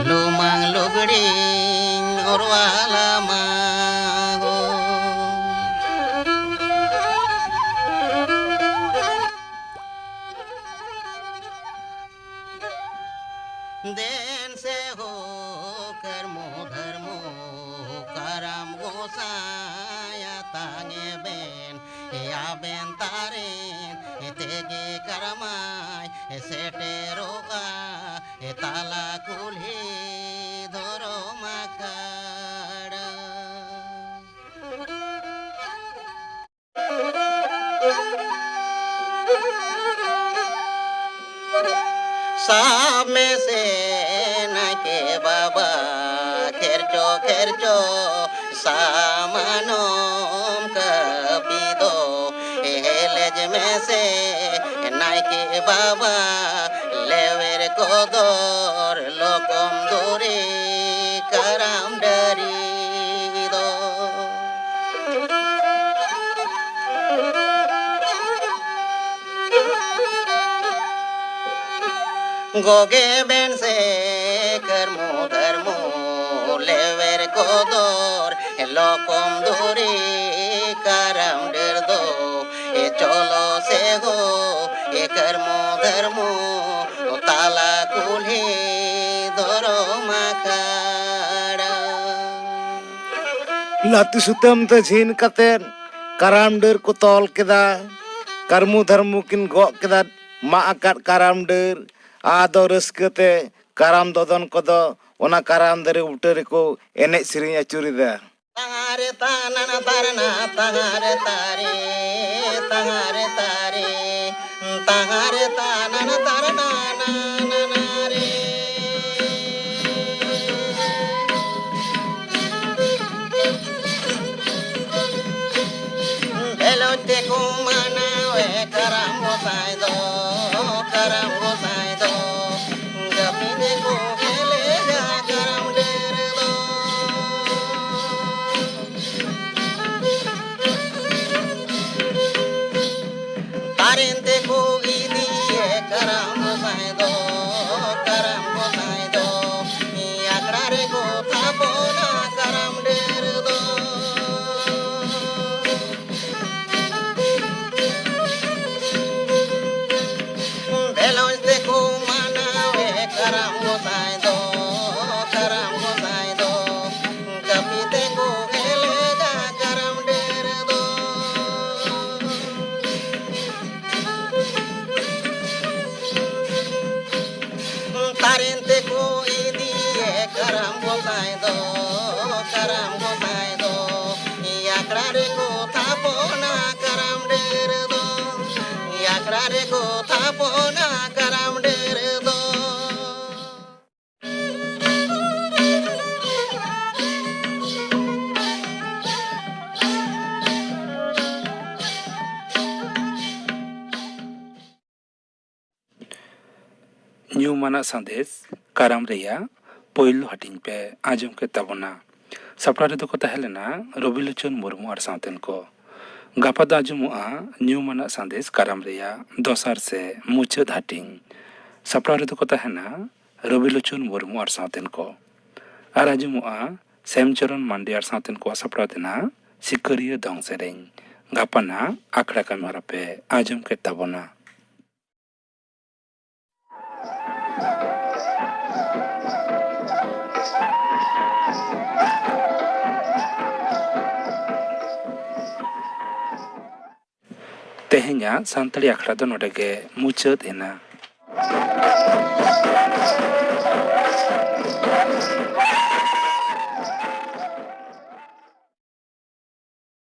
ᱞᱩᱢᱟᱝ ᱞᱩᱜᱽᱲᱤᱧ ᱚᱨᱣᱟᱞᱟᱢᱟ ᱦᱳ᱾ ᱫᱮᱱ ᱥᱮ ᱦᱳ ᱠᱟᱨᱢᱩ ᱫᱷᱟᱨᱢᱩ ᱠᱟᱨᱟᱢ ᱜᱚᱸᱥᱟᱭ ᱟᱛᱟᱝ ᱮ ᱵᱮᱱ, ᱟᱵᱮᱱ ᱛᱟᱨᱮᱱ ᱛᱮᱜᱮ ᱠᱟᱨᱢᱟᱭ ᱥᱮᱴᱮᱨᱚᱜᱼᱟ ᱛᱟᱞᱟ ᱠᱩᱞᱦᱤ ᱫᱷᱚᱨᱚᱢ ᱟᱠᱷᱲᱟ᱾ ᱥᱟᱵ ᱢᱮᱥᱮ ᱱᱟᱭᱠᱮ ᱵᱟᱵᱟ, ᱠᱷᱮᱨᱪᱚ ᱠᱷᱮᱨᱪᱚ ᱥᱟᱢᱟᱱᱚᱢ ᱠᱟᱹᱯᱤ ᱫᱚ, ᱦᱮᱞᱮᱡ ᱢᱮᱥᱮ ᱱᱟᱭᱠᱮ ᱵᱟᱵᱟ, ᱞᱮᱣᱮᱨ ᱠᱚᱫᱚᱨ ᱞᱚᱠᱚᱢ ᱫᱩᱨᱤ ᱠᱟᱨᱟᱢ ᱰᱟᱹᱨᱤ ᱫᱚ᱾ ᱜᱚᱜᱮ ᱵᱮᱱ ᱥᱮ ᱠᱟᱹᱨᱢᱩ ᱫᱷᱟᱹᱨᱢᱩ ᱞᱮᱣᱮᱨ ᱠᱚᱫᱚᱨ ᱞᱚᱠᱚᱢ ᱫᱩᱨᱤ ᱠᱟᱨᱟᱢ ᱰᱟᱹᱨ ᱫᱚ᱾ ᱮ ᱪᱚᱞᱚ ᱥᱮ ᱦᱳ, ᱮ ᱠᱟᱹᱨᱢᱩ ᱫᱷᱟᱹᱨᱢᱩ ᱛᱟᱞᱟ ᱠᱩᱞᱦᱤ ᱫᱷᱚᱨᱚᱢ ᱟᱠᱷᱲᱟ᱾ ᱞᱟᱹᱛᱩ ᱥᱩᱛᱟᱹᱢ ᱛᱮ ᱡᱷᱤᱱ ᱠᱟᱛᱮ ᱠᱟᱨᱟᱢ ᱰᱟᱹᱨ ᱠᱚ ᱛᱚᱞ ᱠᱮᱫᱟ᱾ ᱠᱟᱹᱨᱢᱩ ᱫᱷᱟᱹᱨᱢᱩ ᱠᱤᱱ ᱜᱚᱜ ᱠᱮᱫᱟ ᱢᱟᱜ ᱟᱠᱟᱫ ᱠᱟᱨᱟᱢ ᱰᱟᱹᱨ᱾ ᱟᱫᱚ ᱨᱟᱹᱥᱠᱟᱹ ᱛᱮ ᱠᱟᱨᱟᱢ ᱫᱚᱫᱚᱱ ᱠᱚᱫᱚ ᱚᱱᱟ ᱠᱟᱨᱟᱢ ᱫᱟᱨᱮ ᱵᱩᱴᱟᱹ ᱨᱮᱠᱚ ᱮᱱᱮᱡ ᱥᱮᱨᱮᱧ ᱟᱹᱪᱩᱨᱮᱫᱟ᱾ ᱛᱟᱦᱟᱨᱮ ᱛᱟᱱᱟᱱᱟ ᱛᱟᱨᱱᱟ ᱛᱟᱦᱟᱨᱮ ᱛᱟᱨᱮ, ᱛᱟᱦᱟᱨᱮ ᱛᱟᱨᱮ, ᱛᱟᱦᱟᱨᱮ ᱛᱟᱱᱟᱱᱟ ᱛᱟᱨᱱᱟ ᱱᱟ ᱱᱟ ᱱᱟ ᱨᱮ᱾ ᱵᱮᱞᱚᱡ ᱛᱮᱠᱚ ᱢᱟᱱᱟᱣᱮ ᱠᱟᱨᱟᱢ ᱜᱚᱸᱥᱟᱭ ᱫᱚ, ᱠᱟᱨᱟᱢ ᱜᱚᱸᱥᱟᱭ ᱫᱚ᱾ ᱜᱟᱹᱯᱤ ᱛᱮᱠᱚ ᱦᱮᱞᱮᱡᱟ ᱠᱟᱨᱟᱢ ᱰᱟᱹᱨ ᱫᱚ᱾ ᱛᱟᱨᱮᱱ ᱛᱮᱠᱚ ᱤᱫᱤᱭᱮ ᱠᱟᱨᱟᱢ ᱛᱟᱨᱮᱱ ᱛᱮᱠᱚ ᱤᱫᱤᱭᱮ ᱠᱟᱨᱟᱢ ᱜᱚᱸᱥᱟᱭ ᱫᱚ, ᱠᱟᱨᱟᱢ ᱜᱚᱸᱥᱟᱭ ᱫᱚ᱾ ᱟᱠᱷᱲᱟ ᱨᱮᱠᱚ ᱛᱷᱟᱯᱚᱱᱟ ᱠᱟᱨᱟᱢ ᱰᱟᱹᱨ ᱫᱚ, ᱟᱠᱷᱲᱟ ᱨᱮᱠᱚ ᱛᱷᱟᱯᱚᱱᱟ ᱠᱟᱨᱟᱢ ᱰᱟᱹᱨ ᱫᱚ᱾ ᱧᱩᱢᱟᱱᱟᱜ ᱥᱟᱸᱫᱮᱥ ᱠᱟᱨᱟᱢ ᱨᱮᱭᱟᱜ ᱯᱳᱭᱞᱳ ᱦᱟᱹᱴᱤᱧ ᱯᱮ ᱟᱸᱡᱚᱢ ᱠᱮᱫ ᱛᱟᱵᱚᱱᱟ᱾ ᱥᱟᱯᱲᱟᱣ ᱨᱮᱫᱚ ᱠᱚ ᱛᱟᱦᱮᱸ ᱞᱮᱱᱟ ᱨᱚᱵᱤᱞᱳᱪᱚᱱ ᱢᱩᱨᱢᱩ ᱟᱨ ᱥᱟᱶᱛᱮᱱ ᱠᱚ᱾ ᱜᱟᱯᱟ ᱫᱚ ᱟᱸᱡᱚᱢᱚᱜᱼᱟ ᱧᱩᱢᱟᱱᱟᱜ ᱥᱟᱸᱫᱮᱥ ᱠᱟᱨᱟᱢ ᱨᱮᱭᱟᱜ ᱫᱚᱥᱟᱨ ᱥᱮ ᱢᱩᱪᱟᱹᱫ ᱦᱟᱹᱴᱤᱧ᱾ ᱥᱟᱯᱲᱟᱣ ᱨᱮᱫᱚ ᱠᱚ ᱛᱟᱦᱮᱱᱟ ᱨᱚᱵᱤᱞᱳᱪᱚᱱ ᱢᱩᱨᱢᱩ ᱟᱨ ᱥᱟᱶᱛᱮᱱ ᱠᱚ᱾ ᱟᱨ ᱟᱸᱡᱚᱢᱚᱜᱼᱟ ᱥᱮᱢᱪᱚᱨᱚᱱ ᱢᱟᱱᱰᱤ ᱟᱨ ᱥᱟᱶᱛᱮᱱ ᱠᱚᱣᱟᱜ ᱥᱟᱯᱲᱟᱣ ᱛᱮᱱᱟᱜ ᱥᱤᱠᱟᱹᱨᱤᱭᱟᱹ ᱫᱚᱝ ᱥᱮᱨᱮᱧ᱾ ᱜᱟᱯᱟᱱᱟᱜ ᱟᱠᱷᱲᱟ ᱠᱟᱹᱢᱤ ᱦᱚᱨᱟ ᱯᱮ ᱟᱸᱡᱚᱢ ᱠᱮᱫ ᱛᱟᱵᱚᱱᱟ᱾ ᱛᱮᱦᱮᱧᱟᱜ ᱥᱟᱱᱛᱟᱲᱤ ᱟᱠᱷᱲᱟ ᱫᱚ ᱱᱚᱰᱮ ᱜᱮ ᱢᱩᱪᱟᱹᱫ ᱮᱱᱟ᱾